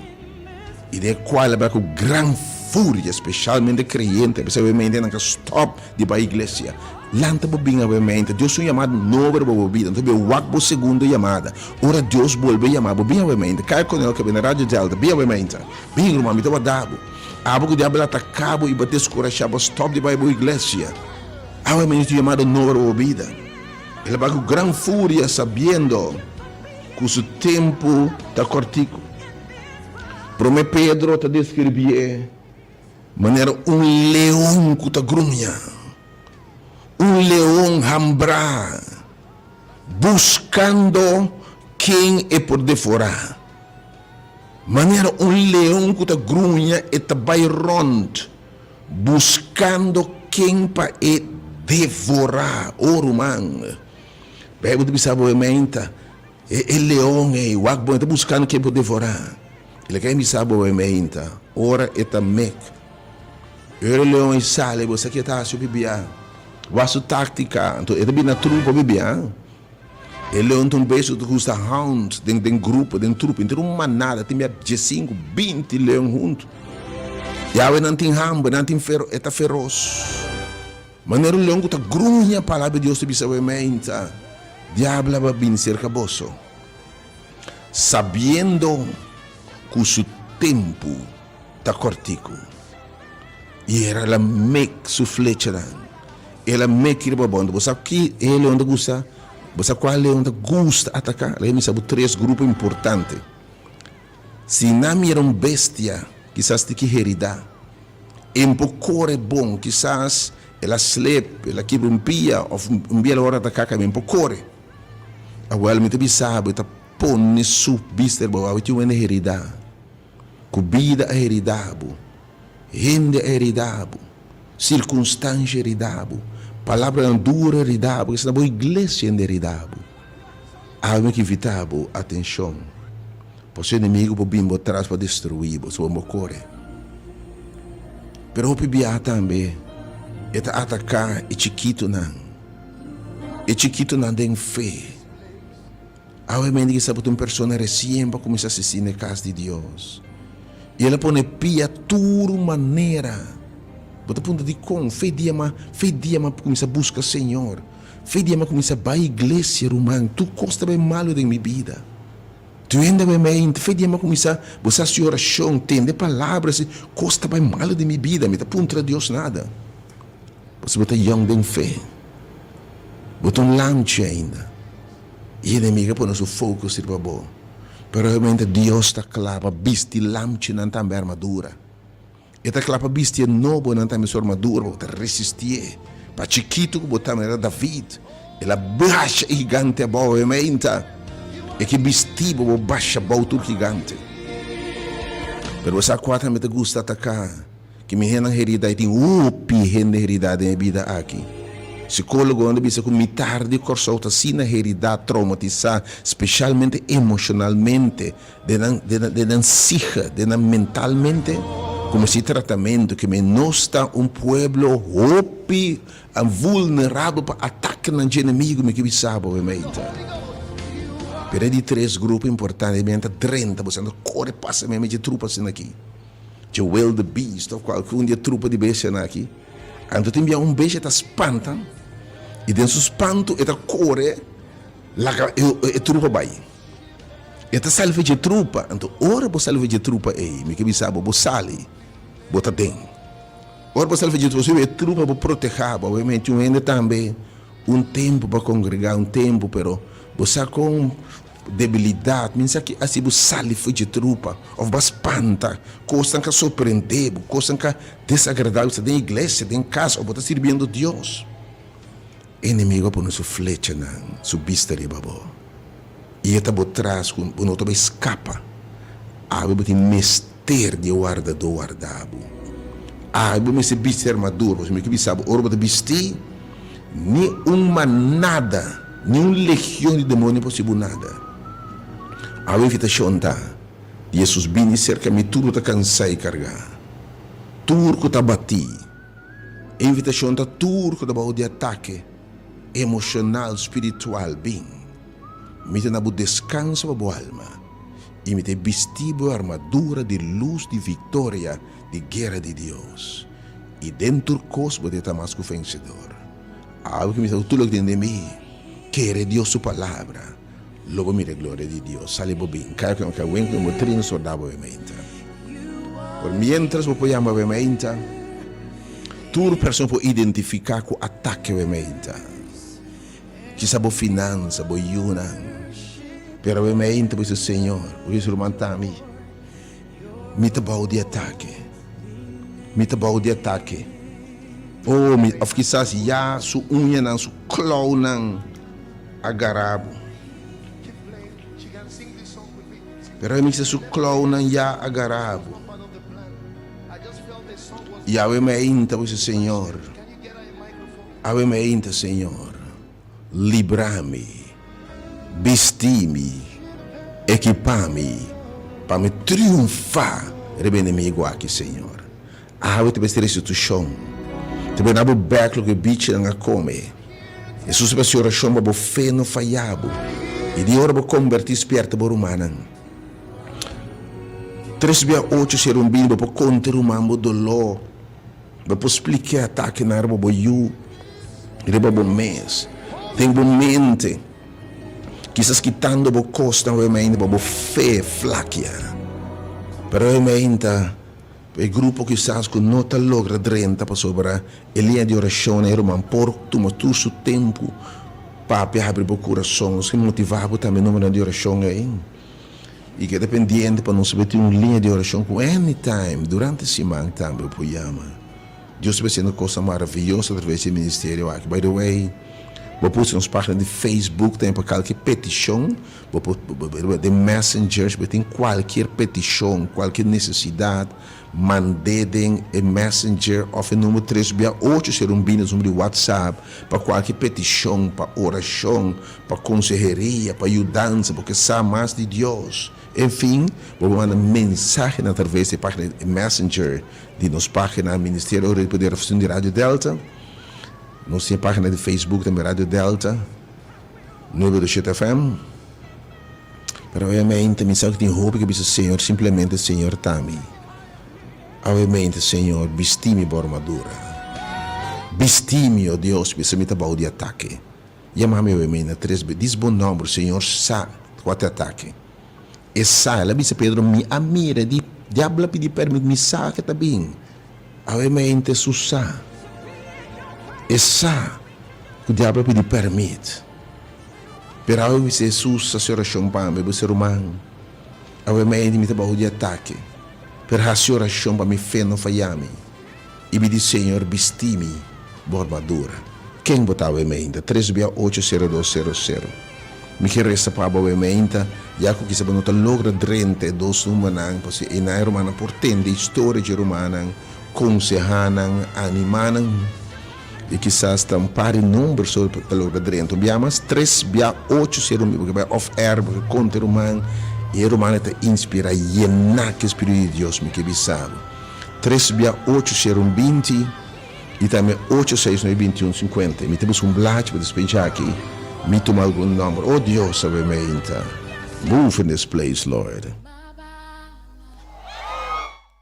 y den e cual a bai cu gran furia, specialmente creyente, a pesar obviamente nan ka stop di bai iglesia. Lanta bo bin awe mente. Dios un yamada nobo riba bo bida. Anto bo wak bo segundo yamada. Ora Dios bolbe yama bo, bin awe mente. Kai konel ke bini Radio Delta, bin awe mente. Bin ruman, mi ta warda bo. Abo ku diabel ataka bo i bo deskurashá bo stòp di bai bo iglesia. Awe mente un yamada nobo riba bo bida. El a bai ku gran furia sabiendo ku su tempu ta kòrtiku. Promé Pedro ta deskribié manera un leon ku ta gruña. Un leon hambrá, buskando ken e por devorá. Manera un leon ku ta gruña e ta bai rònt, buskando ken pa e devorá. O ruman, Beibel ta bisa bo e meinta, e leon ei, wak bon, e ta buskando ken por devorá. E la ken bisa bo e meinta, ora e ta mek. Ora e leon ei sali, bo sa ke e ta hasi bibia? Wak su taktika. Anto e ta bini na trupa bibia. E leon ta un beest ku ta gusta hound den den grupo, den trupa. Inter un manada tin bia diesinku, 20 leon huntu. I awe nan tin hamber, nan tin fero, e ta feros. Manera un leon ku ta gruña, palabra di Dios ta bisa awe meinta, Diabel a bini serka boso, sabiendo ku su tempu ta kòrtiku. I el a mek su flechanan. El a mek riba bo. Anto bo sa ki e leon ta gusta? Bo sa kua leon ta gusta ataká? Laga mi bisa bo tres grupo importante. Si nan mira un bestia, kisas tin ki heridá. E no por kore bon, kisas el a slep, el a kibra un pia òf un bia el a wòrdu ataká kaba e no por kore. Awèl mi ta bisa bo, e ta pone su bista riba bo, awe tin un hende heridá. Ku bida a heridá bo, hende a heridá bo, sirkunstansha a heridá bo, palabranan duru a heridá bo, kisas na bo iglesia hende a heridá bo. Awe mi ke invitá bo, atenshon, pasobra e enemigu por bin bo tras pa destruí bo, so bo kore. Pero hopi biaha tambe e ta ataká e chikitunan, e chikitunan den fe. Awe mente kisa bo ta un persona resien pa kuminsá asistí na e kas di Dios. I el a pone pia tur manera. Bo ta puntra dikon? Fe dia m'a, fe dia m'a kuminsá buska Señor. Fe dia m'a kuminsá bai iglesia, ruman, tur kos ta bai malu den mi bida. Tur hende a bai mente, fe dia m'a kuminsá buska hasi orashon, tende palabra, si kos ta bai malu den mi bida, mi ta puntra Dios nada. Pasobra bo ta yòn den fe. Bo ta un lamchi ainda. I enemigo a pone su focus riba bo. Pero realmente Dios ta kla pa bisti lamchinan tambe armadura. E ta kla pa bisti e nobonan tambe su armadura pa bo ta resistié. Pa chikitu ku bo ta manera David, el a basha e gigante abou e meinta. E ke bisti bo, bo basha abou tur gigante. Pero bo sa kua tambe ta gusta ataká? Ki mi hendenan herida i tin hopi hende herida den e bida aki. Sikólogonan ta bisa ku mitar di Kòrsou ta asina herida, troumatisá, speshalmente emoshonalmente, den nan den nan psiche, den nan mentalmente, ku mester tratamentu. Ke men nos ta un pueblo hopi vulnerabel pa atakenan dje enemigu, mi ke bisa bo meita. Pero e di tres grupo importante, mi nan ta drenta, bo sa nan ta kore pasa meme dje trupa asina aki. Dje wildebeest of kualke un di e trupa di bestianan aki, anto tin bia un bestia ta spanta i den su spantu e ta kore laga e trupa bai. E ta sali for dje trupa, anto ora bo sali for dje trupa ei, mi ke bisa bo, bo sali, bo ta den. Ora bo sali for dje trupa, si e trupa bo proteha bo, obviamente un hende tambe un tempu pa kongrega, un tempu, pero bo sa kon. Debilidat, mi sa ki hasi bo sali for dje trupa òf bo a spanta, kosnan ka sorprendé bo, kosnan ka desagradá bo, sa den iglesia, den kas òf bo ta sirbiendo Dios. E enemigu a pone su flechanan, su bista riba bo, i e ta bo tras ku bo no ta bai skapa. Awe bo tin mester di e wardadó warda bo. Awe bo mester bisti armadura, pasobra mi ke bisa bo, ora bo ta bisti, Ni un manada, ni un legion di demonio por hasi bo nada. Awe invitashon ta di Hesus, Bini serka mi tur ku ta kansá i kargá, tur ku ta abatí. E invitashon ta tur ku ta bou di atake emoshonal, spiritual, bin. Mi ta na bo deskanso pa bo alma, i mi ta bisti bo armadura di lus di viktoria di guera di Dios. I den tur kos bo ta e ta mas ku vensedor. Awe ku mi sa ku tur loke tin den mi, kere Dios su palabra, lo bo mira e gloria di Dios. Sali bo bin, kai ku kai wen ku bo trin sorda bo meinta. Por mientras bo por yama bo meinta, tur persona por identifiká ku atake bo meinta. Kisa bo finansa, bo yunan. Pero bo meinta bo bisa, Señor, bo bisa ruman Tami, mi ta bou di atake. Mi ta bou di atake. Oh, mi, of kisas ya su uñanan, su klaunan a gara bo. Pero mi bisa su klaunan ya a gara bo. I awe meinta bo bisa, Señor, awe meinta, Señor, libra mi, bisti mi, ekipa mi, pa mi triunfa riba e enemigo aki, Señor. Awe ta mester restitushon. Ta bena bo bek loke bichinan a kome. Hesus ta hasi orashon pa bo fe no faya bo i di ora bo komberti spierta bo rumannan. Tres bia ocho ser un bini bo por konta e ruman bo doló, bo por splika e atakenan riba bo yu, riba bo mes, den bo mente. Kisas kitando bo kosnan awe mainta pa bo fe flakia. Pero awe mainta. E grupo kisas ku no ta logra drenta pasobra e liña di orashon na e ruman por tuma tur su tempu papia habri bo kurason. Nos ke motivá bo tambe numbernan di orashon ei i keda pendiente pa nos tin un liña di orashon ku anytime durante siman tambe bo por yama. Dios ta haciendo cosnan maravilloso a traves di e ministerio aki. By the way, bo por usa nos pagina di Facebook tambe pa kalke peticion. Bo por den Messenger si bo tin cualkier peticion, cualkier necesidad, mand'e den e Messenger of e number tres bia ocho sero un bini nos number di WhatsApp pa cualkier peticion, pa oracion, pa conseheria, pa yudansa, bo ke sa mas di Dios. En fin, bo por manda mensahenan a traves di e pagina di Messenger. Di nos pagina Ministerio Obrero di Poder Oficina di Radio Delta. Nos tin e pagina di Facebook tambe Radio Delta 927 FM. Pero obviamente mi sa ku tin hopi ku bisa Señor simplemente Señor ta mi. Obviamente Señor bisti mi bo armadura. Bisti mi, o Dios, bisa mi ta bou di atake. Yama mi obviamente na tres be. Dis bo nomber, Señor sa kua ta e atake. E sa, el a bisa Pedro, Mi a mira di diablo a pidi permit, mi sa ke ta bin. Awe mente su sa. E sa ku diablo a pidi permit. Pero awe bisa Hesus hasi orashon pa mi, bo ser ruman. Awe mente mi ta baho di atake. Pero hasi orashon pa mi fe no faya mi. I mi di, Señor, bisti mi bo armadura. Ken bo ta awe meinta? Tres bia ocho sero dos sero sero. Mi ke resa pa bo awe meinta, ya ku kisa bo no ta logra drenta e dos numbernan, pasobra einan e rumannan por tende historia dje rumannan, konsehá nan, animá nan. I kisas ta un par di number so ta logra drenta. Un bia mas, tres bia ocho sero mi, bo ke bai off air, bo ke konta e ruman, i e rumannan ta inspirá, yená ku e Spiritu di Dios, mi ke bisa bo. Tres bia ocho sero un 20 i tambe ocho seis nuebe 21 sinkuenta. Mi ta buska un blachi pa despencha aki. Mi tuma algun nomber. Oh Dios awe meinta. Move in this place Lord.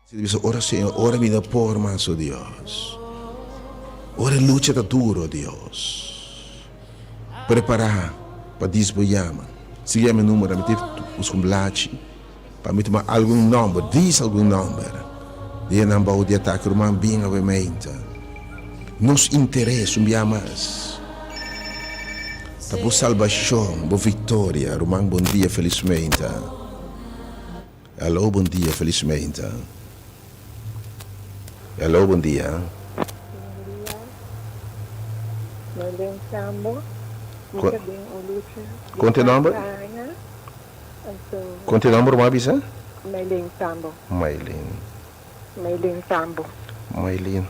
Si ta bisa ora Señor, ora mi no por mas oh Dios. Ora e lucha ta duro oh Dios. Prepara pa dis bo yama. Sigui yama e numero mi ta buska un blachi. Pa mi tuma algun nomber, dis algun nomber di e nan bou di atake ruman bin awe meinta. Nos interes un bia mas ta bo salbashon, bo viktoria. Ruman bon dia felis meinta. Hello bon dia felis meinta. Hello bon dia. Bon dia. Merlin Sambo. Mi ta den un lucha di Kon te nomber? cuatro aña. Kon te nomber bo a bisa? Maylin Sambo. Maylin. Maylin Sambo. Maylin.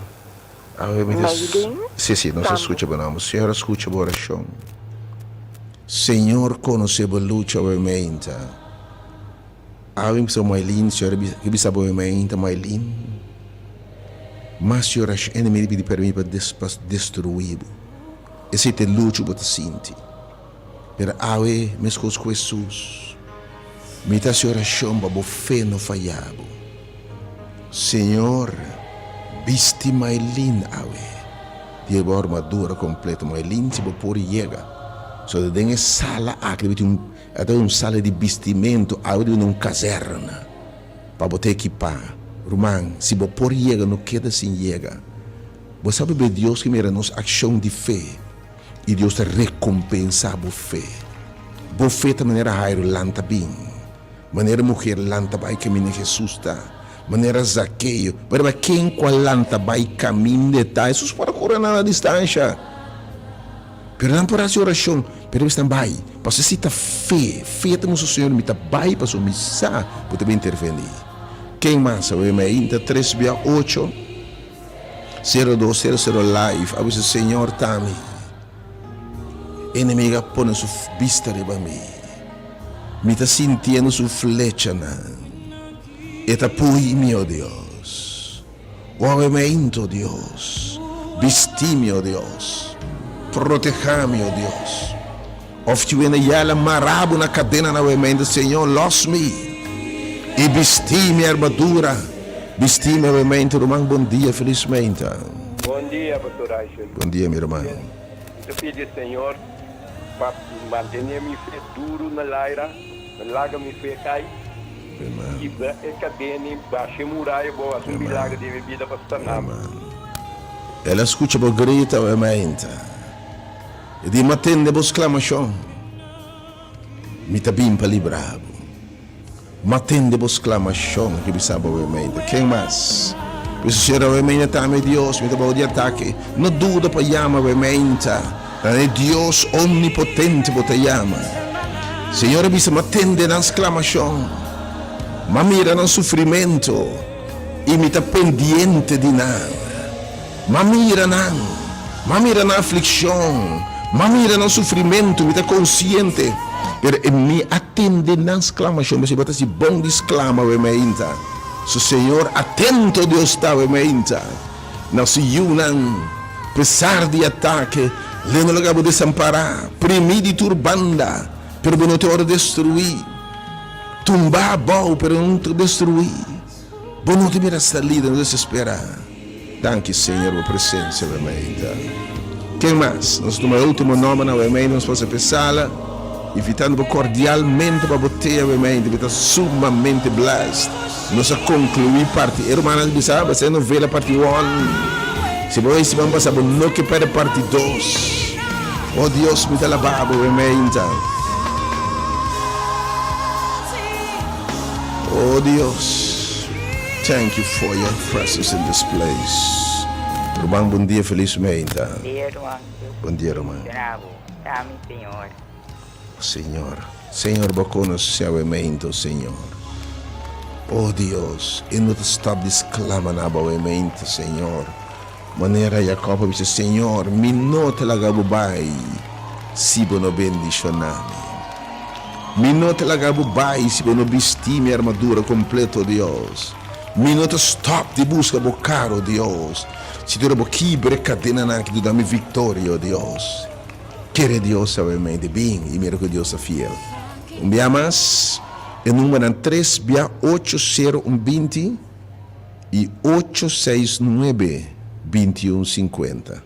Awe mi ta. Maylin. Si, si, nos a skucha bo nomber. Señor a skucha bo orashon. Señor konosé bo lucha awe meinta. Awe mi bisa Maylin, Señor a bisa bo awe meinta, Maylin. Mas si orashon, enemigo ta pidi permit pa destruí bo. Esei ta e lucha ku bo ta sinti. Pero awe, meskos ku Hesus, mi ta hasi orashon pa bo fe no faya bo. Señor, bisti Maylin awe. Di bo armadura kompleto, Maylin, si bo por yega. So den e sala aki debe tin un, e ta un sala di bistimentu, awe debe un kazèrna pa bo ta ekipá. Ruman, si bo por yega, no keda sin yega. Bo sa bebe Dios ke mira nos akshon di fe, i Dios ta rekompensá bo fe. Bo fe ta manera Jairo lanta bin. Manera muher lanta bai kaminda Jesus ta, manera Zakeo, pero riba ken ku a lanta bai kaminda e ta, Jesus por a kura nan na distansha. Pero nan por hasi orashon, pero esnan bai, pasobra si ta fe, fe ta mustra Señor mi ta bai pasobra mi sa bo ta bin intervení. Ken mas a wei mi ainda tres bia ocho, sero dos sero sero live a bisa Señor ta mi. Enemigo a pone su bista riba mi. Mi ta sintiendo su flechanan. E ta pui mi, o Dios. Wawemento, Dios. Bisti mi, o Dios. Proteha mi, o Dios. Of cu hende yala mara bo na cadena na wemento, Señor, los mi y bisti mi armadura. Bisti mi awemento, ruman. Bon dia, felizmente. Bon dia, Pastor Aisel. Bon dia, mi ruman. Mi ta pidi Señor pa mantene mi fe duru na laira, no laga mi fe kai, kibra e kadena i basha e muraya bo hasi un milagro den mi bida pa sana mi. El a skucha bo grita awe mainta, i di mi a tende bo sklamashon, Mi ta bin pa libra bo. Ma tende bo sklamashon ki bisa bo awe mainta. Ken mas? Bisa Señor awe mainta ta mi Dios, mi ta bou di atake. No duda pa yama awe mainta. Ta e Dios omnipotente bo ta yama. Señor a bisa, Ma tende nan sklamashon, ma mira nan sufrimentu, i mi ta pendiente di nan. Ma mira nan, ma mira nan aflikshon, ma mira nan sufrimentu, mi ta konsiente. Pero e mi a tende nan sklamashon, pasobra bo ta hasi bon di sklama awe mainta. Su Señor atento Dios ta awe mainta na su yunan, pesar di atake, lo no laga bo desampará, primí di tur banda, pero bo no ta wòrdu destruí, tumbá abou, pero no ta destruí. Bo no ta mira salida, no desesperá. Danki Señor bo presencia awe mainta. Ken mas? Nos tuma e ultimo nombernan awe mainta, nos pasa p'e sala, invitando bo cordialmente pa bo te awe mainta. Mi ta sumamente blessed. Nos a conclui parti, e rumannan a bisa, bo a novela parti one. Si bo a siman pasa bo no ke perde parti dos. Oh Dios, mi ta alaba bo awe mainta. Oh Dios, thank you for your presence in this place. Ruman bon dia feliz meinta. Bon dia ruman. Bon dia ruman. Bendiciona bo. Ta mi Señor. Señor, Señor bo conoce awe meinta Señor. Oh Dios, e no ta stop di sclama na bo awe meinta Señor. Manera Jacob a bisa, Señor, mi no ta laga bo bai si bo no bendiciona mi. Mi no ta laga bo bai si bo no bisti mi armadura completo, Dios. Mi no ta stop di busca bo caro, Dios. Si dura bo kibra e cadenanan aki duna mi victoria, Dios. Kere Dios awe mei di bin y mira cu Dios ta fiel. Un bia mas, e numbernan tres bia ocho sero un binti. I ocho seis nuebe bintiun sinkuenta.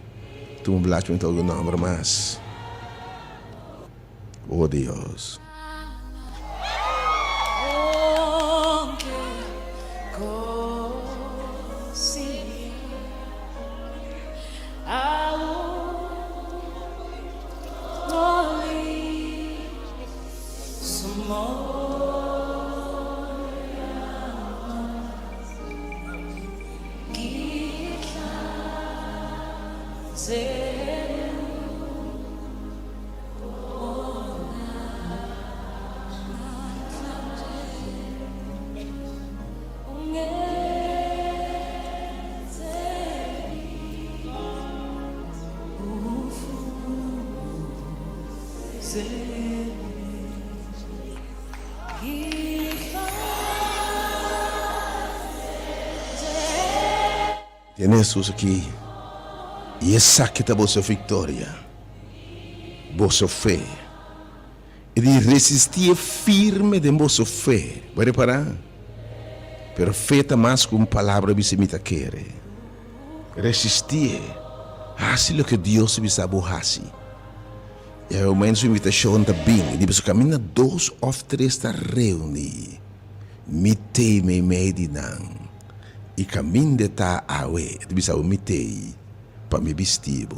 Tuma un blachi mi ta ogi un nomber mas. Oh Dios. Tene Hesus aki i esaki ta boso viktoria, boso fe. I di resistie firme den boso fe. Bo a repará? Pero fe ta mas ku un palabra bisa mi ta kere. Resistie. Hasi loke Dios ta bisa bo hasi. I awe momento su invitashon ta bin, i di pasobra kaminda dos òf tres ta reuní, mi t'ei meimei di nan. I kaminda e ta awe, e ta bisa bo, Mi t'ei pa mi bisti bo.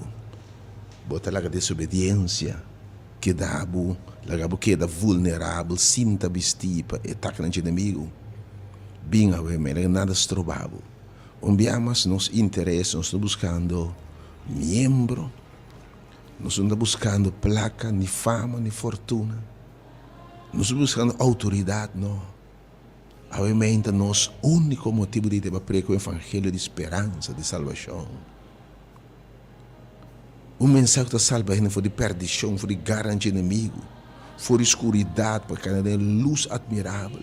Bo ta laga desobediensia keda bo, laga bo keda vulnerabel sin ta bistí pa e atakenan dje enemigu. Bin awe, mi laga nada stroba bo. Un bia mas nos interes, nos no buskando miembro, nos no ta buskando plaka, ni fama, ni fortuna. Nos no buskando outoridat, no. Awe meinta nos úniko motibu di ta preka un evangelio di speransa, di salbashon. Un mensahe ku ta salba hende for di perdishon, for di garan dje enemigu, for di skuridat pa kana den e lus atmirabel,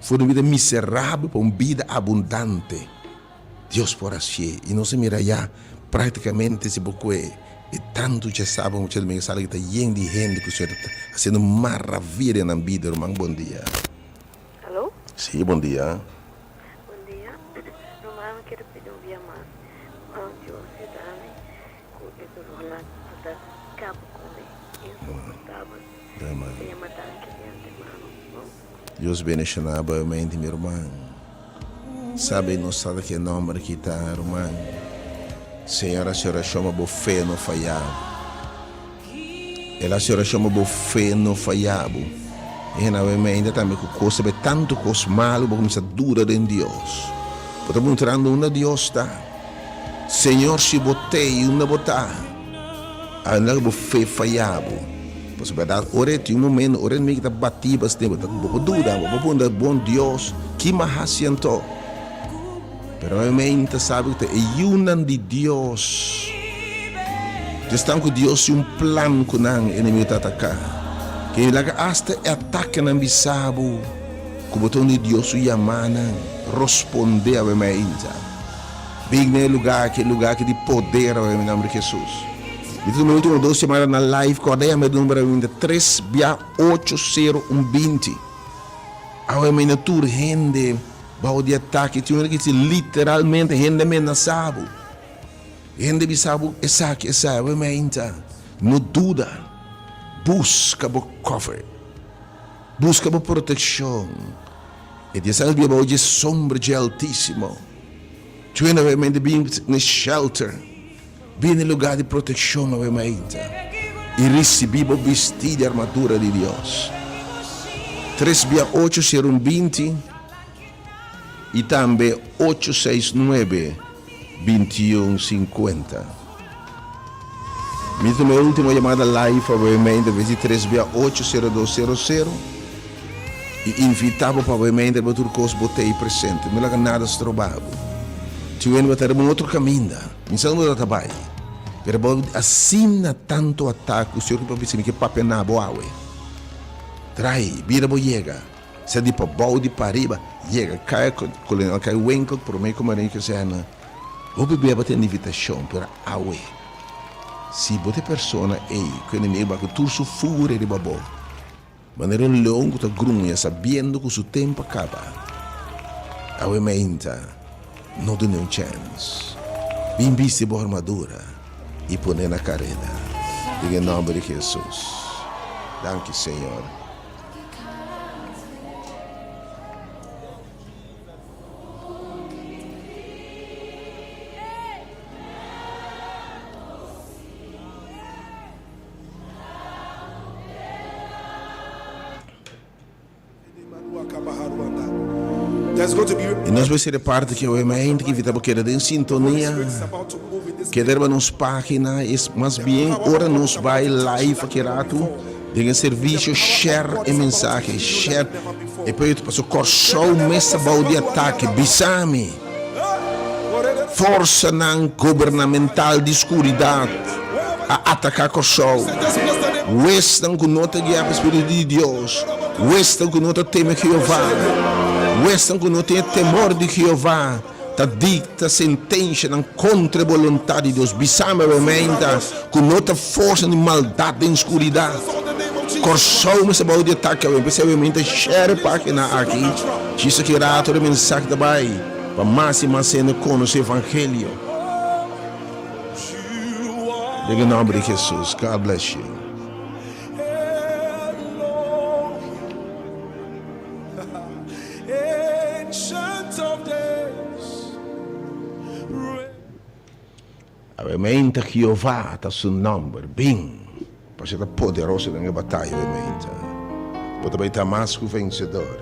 for di un bida miserabel pa un bida abundante. Dios por hasié. I nos a mira ya práktikamente si bo kue e tantu djasabra ku djadumingu sala ki ta yen di hende ku Señor ta hasiendo maravia den nan bida. Ruman, bon dia. Aló? Sí, bon dia. Bon dia. Ruman, mi kier pidi un bia mas. Dios yuda mi ku e dolornan ku ta kaba ku mi, insoportabel. Mi ta yama danki di antemano, no? Dios bendiciona bo mente mi ruman. Sabe nos sa ta ke nomber ki ta ruman. Señor haci oracion pa bo fe no faya bo. El haci oracion pa bo fe no faya bo. E hende awe mente tambe ku kos ta bay tantu kos malu bo kuminsa duda den Dios. Bo ta puntrando unda Dios ta. Señor si bo tei unda bo ta? Anda ku bo fe faya bo. Pasobra bèrdat ora e tin un momento ora enemigo ta bati bo asina bo ta bo por duda bo por puntra bon Dios ki mi a hasi anto? Pero mi ta sabi ku ta e yunan di Dios. Esnan ku Dios tin un plan ku nan enemigo ta ataka. Ke laga asta e atakenan bisa bo ku bo ta un di Dios su yamanan. Rosponde awe mainta. Bin na e lugar aki, e lugar aki di poder awe den nomber di Jesus. Mi ta tuma e ultimo dos yamada na live, korda yama e number awe mainta tres bia ocho sero un binti. Awe mainta tur hende bao di atake, tin un hende ki si literalmente hende a menasa bo. Hende bisa bo esaki, esai, awe mainta no duda, buska bo cover, buska bo proteccion. E dia sa bia bao dje sombra dje Altisimo. Twin awe mainta bin na e shelter, bin na e lugar di proteccion awe mainta y ricibi bo bisti di armadura di Dios. Tres bia ocho sero un 20 y tambe ocho seis nuebe. 21 50. Mi ta tuma e ultimo yamada live awe meinta 23 bia 8 02 00 y invita bo pa awe meinta riba tur cos bo ta ey presente. No laga nada stroba bo. Tin wende bo ta riba un otro caminda. Mi sa unda bo ta bay. Pero bo asina tanto atake cu Señor ki papia mi ke papia na bo awe. Trai, bira bo yega. Sea di pabou di pariba, yega kaya Kolonel Kai Winkel prome ku Marin Kazerne. Hopi bia bo tin invitashon, pero awe, si bo ta e persona ei ku enemigu bai ku tur su furia riba bo, manera un leon ku ta gruña sabiendo ku su tempu a kaba, awe mainta no dun'e un chèns. Bin bisti bo armadura i pon'e na kareda. Den e nòmber di Hesus. Danki, Señor. I nos bai ser e parti ki awe mente ki invita bo keda den sintonia, keda riba nos pagina, es mas bien ora nos bai live aki ratu den e servisio share e mensahe, share e proyekto pasobra Kòrsou mes ta bou di atake, bisa mi forsanan gobernamental di skuridat a ataka Kòrsou, wesnan ku no ta guiá pa e spiritu di Dios. Wesnan ku no ta teme Jehová, wesnan ku no tin e temor di Jehová, ta dikta sentenshanan kontra e boluntat di Dios. Bisa mi awe ku no ta forsa ni maldat den skuridat. Kòrsou mester bou di atake awe. P'esei awe ta share e página aki. Djis aki rato e mensahe ta bai pa mas i mas hende konosé evangelio. Den e nomber di Jesus. God bless you. Awe meinta Jehová ta su nomber. Bin. Pasobra e ta poderoso den e bataya awe meinta. Bo ta bai ta mas ku vensedor.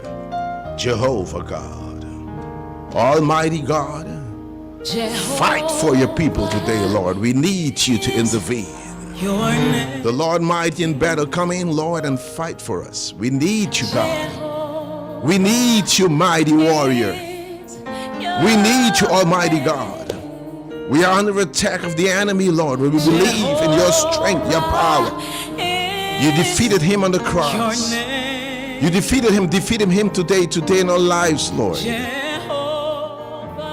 Jehovah God. Almighty God. Fight for your people today, Lord. We need you to intervene. The Lord mighty in battle, come in, Lord, and fight for us. We need you, God. We need you, mighty warrior. We need you, Almighty God. We are under attack of the enemy, Lord. We believe in your strength, your power. You defeated him on the cross. You defeated him, defeated him today, today in our lives, Lord.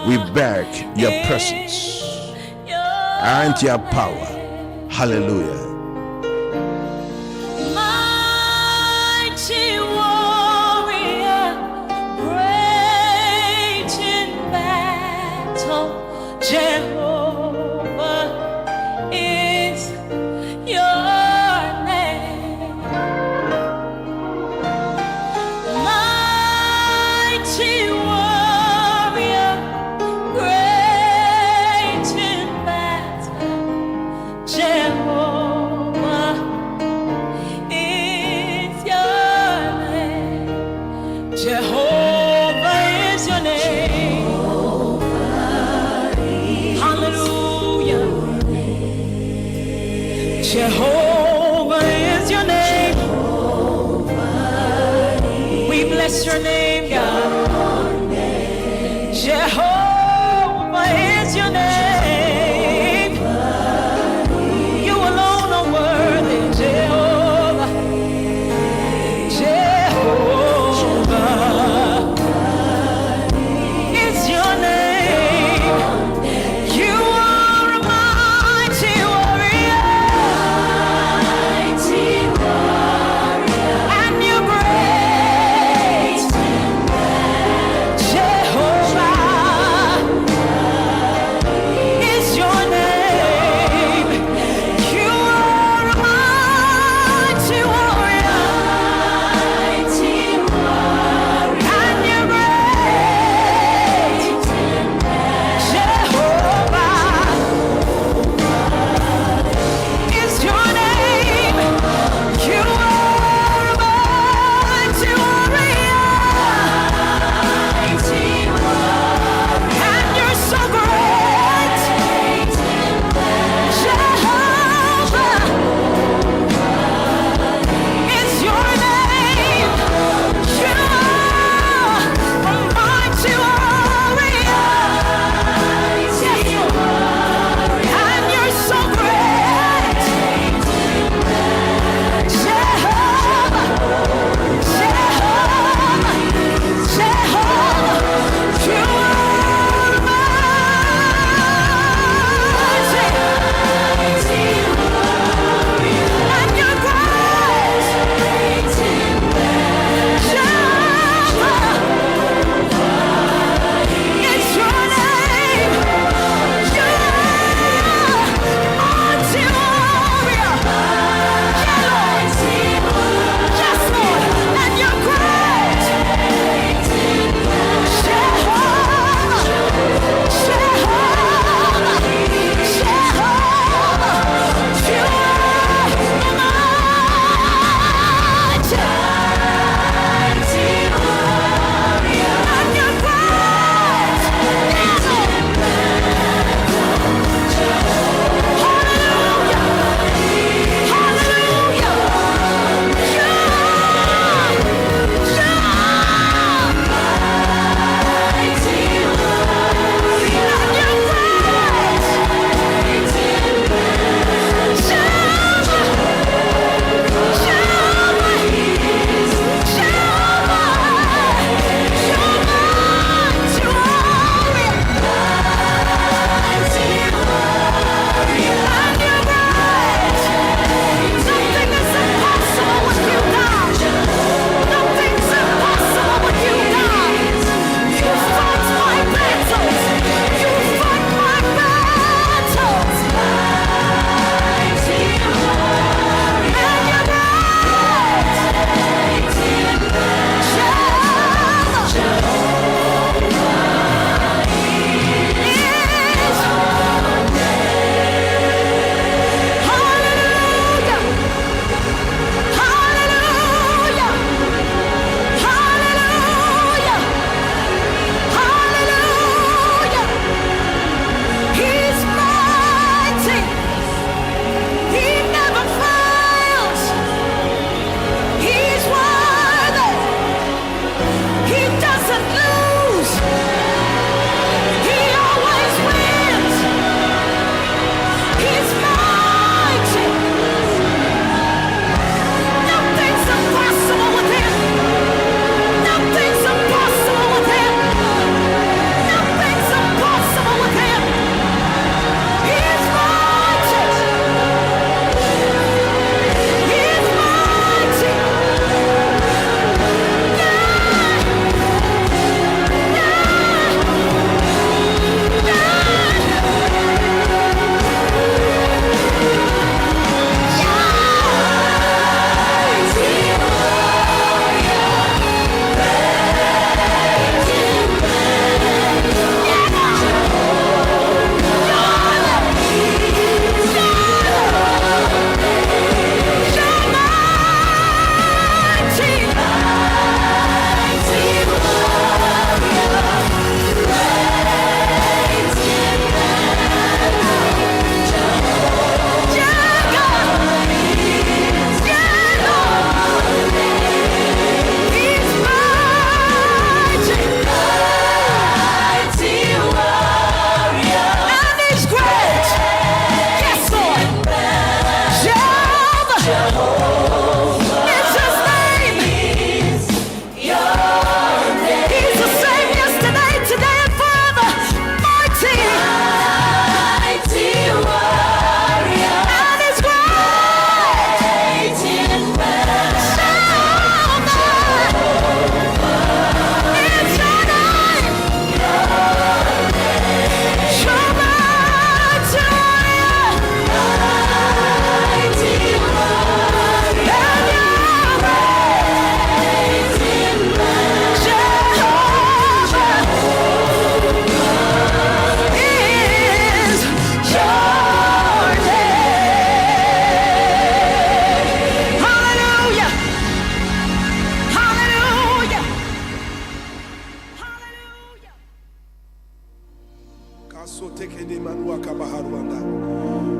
We beg your presence and your power. Hallelujah. Mighty warrior, great in battle, Jehovah is your name. Mighty warrior, great in battle, Jehovah is your name. Jehovah is your name. Hallelujah. Jehovah is your name. We bless your name, God. Jehovah is your name. You alone are worthy, Jehovah. Jehovah is your name. You are a mighty warrior, and you're great.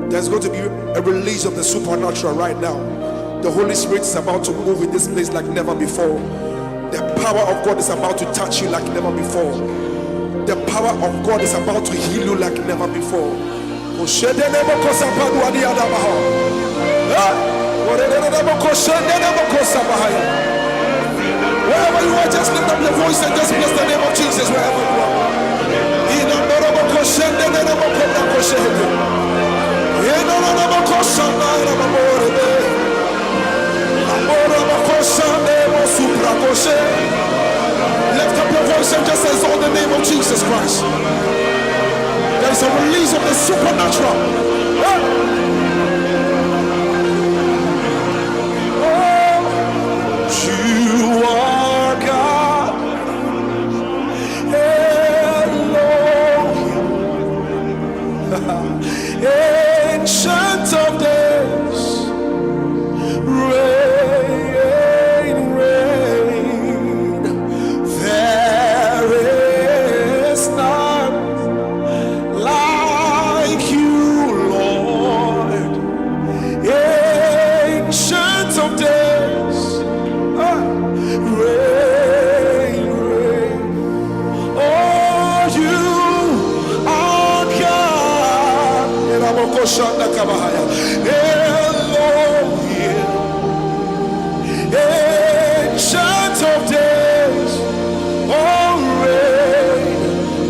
There's going to be a release of the supernatural right now. The Holy Spirit is about to move in this place like never before. The power of God is about to touch you like never before. The power of God is about to heal you like never before. Wherever you are, just lift up your voice and just bless the name of Jesus wherever you are. Lift up your voice and just exalt the name of Jesus Christ. There is a release of the supernatural. Oh, you are God. Elohim. Ancient of days. Reign, reign. There is none like you, Lord. Ancient of days. Reign, reign. Oh, you are God. Elohim. Ancient of days. Oh, reign,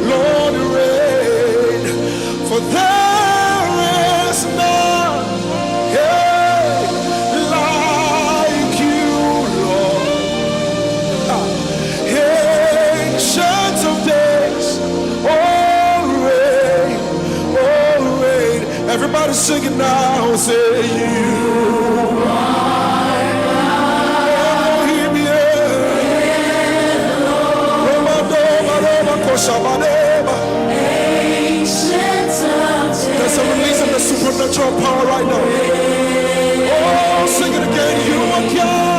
Lord, reign. For there is none, yeah, like you, Lord. Ancient of days, oh, reign, oh, reign. Everybody sing it now, say you are Elohim, yeah. There's a release of the supernatural power right now. Oh, sing it again. You are God.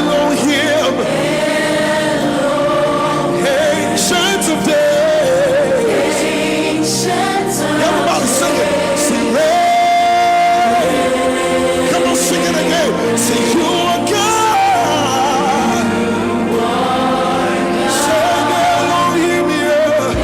Elohim. Ancient of days. Everybody sing it. Sing reign. Come on, sing it again. Say you are God. Say Elohim, yeah.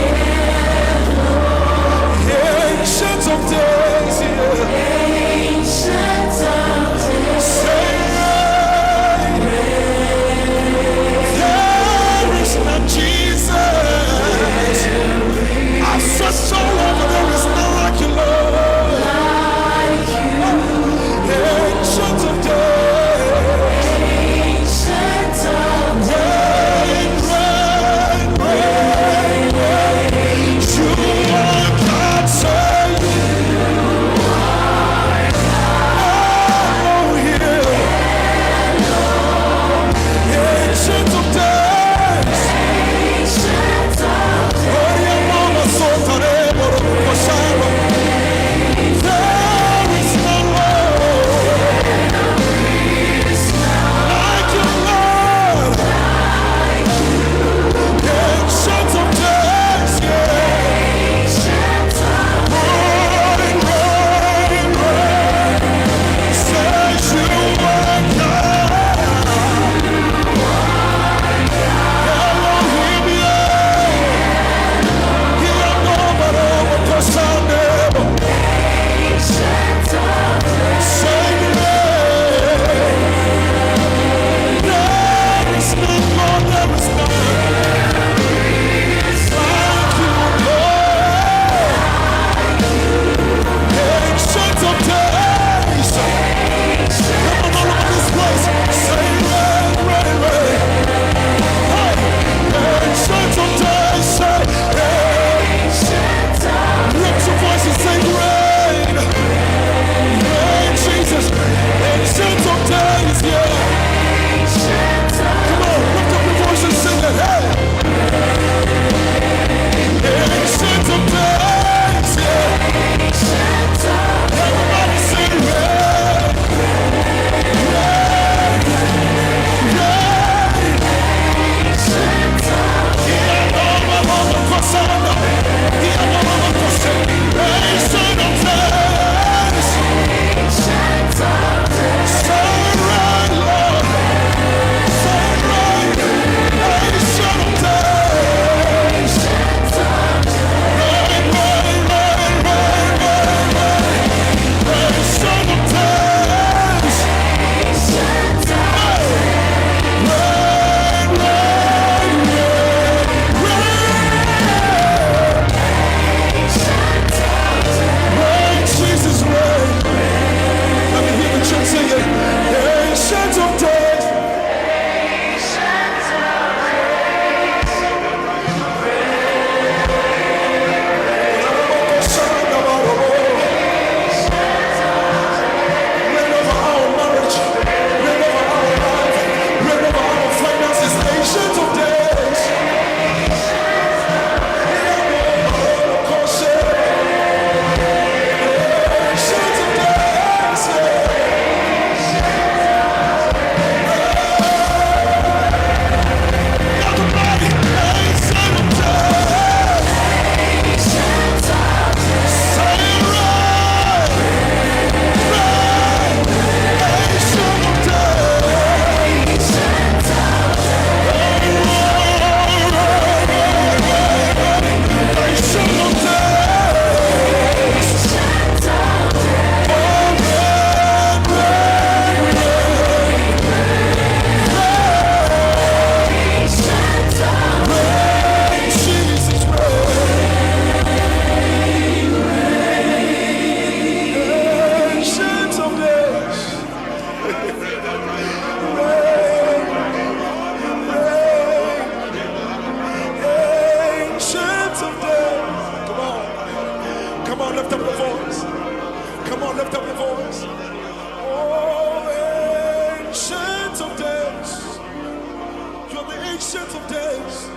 Ancient of Days.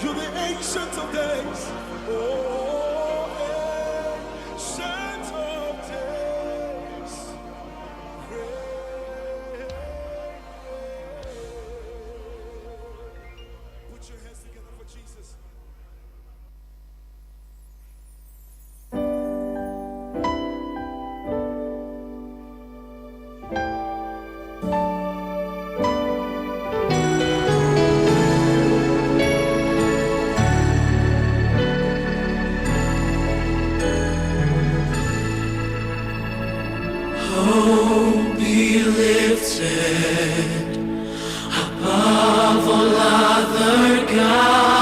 You're the Ancient of Days. Oh, Ancient of Days. Great. Put your hands together for Jesus. Be lifted above all other gods.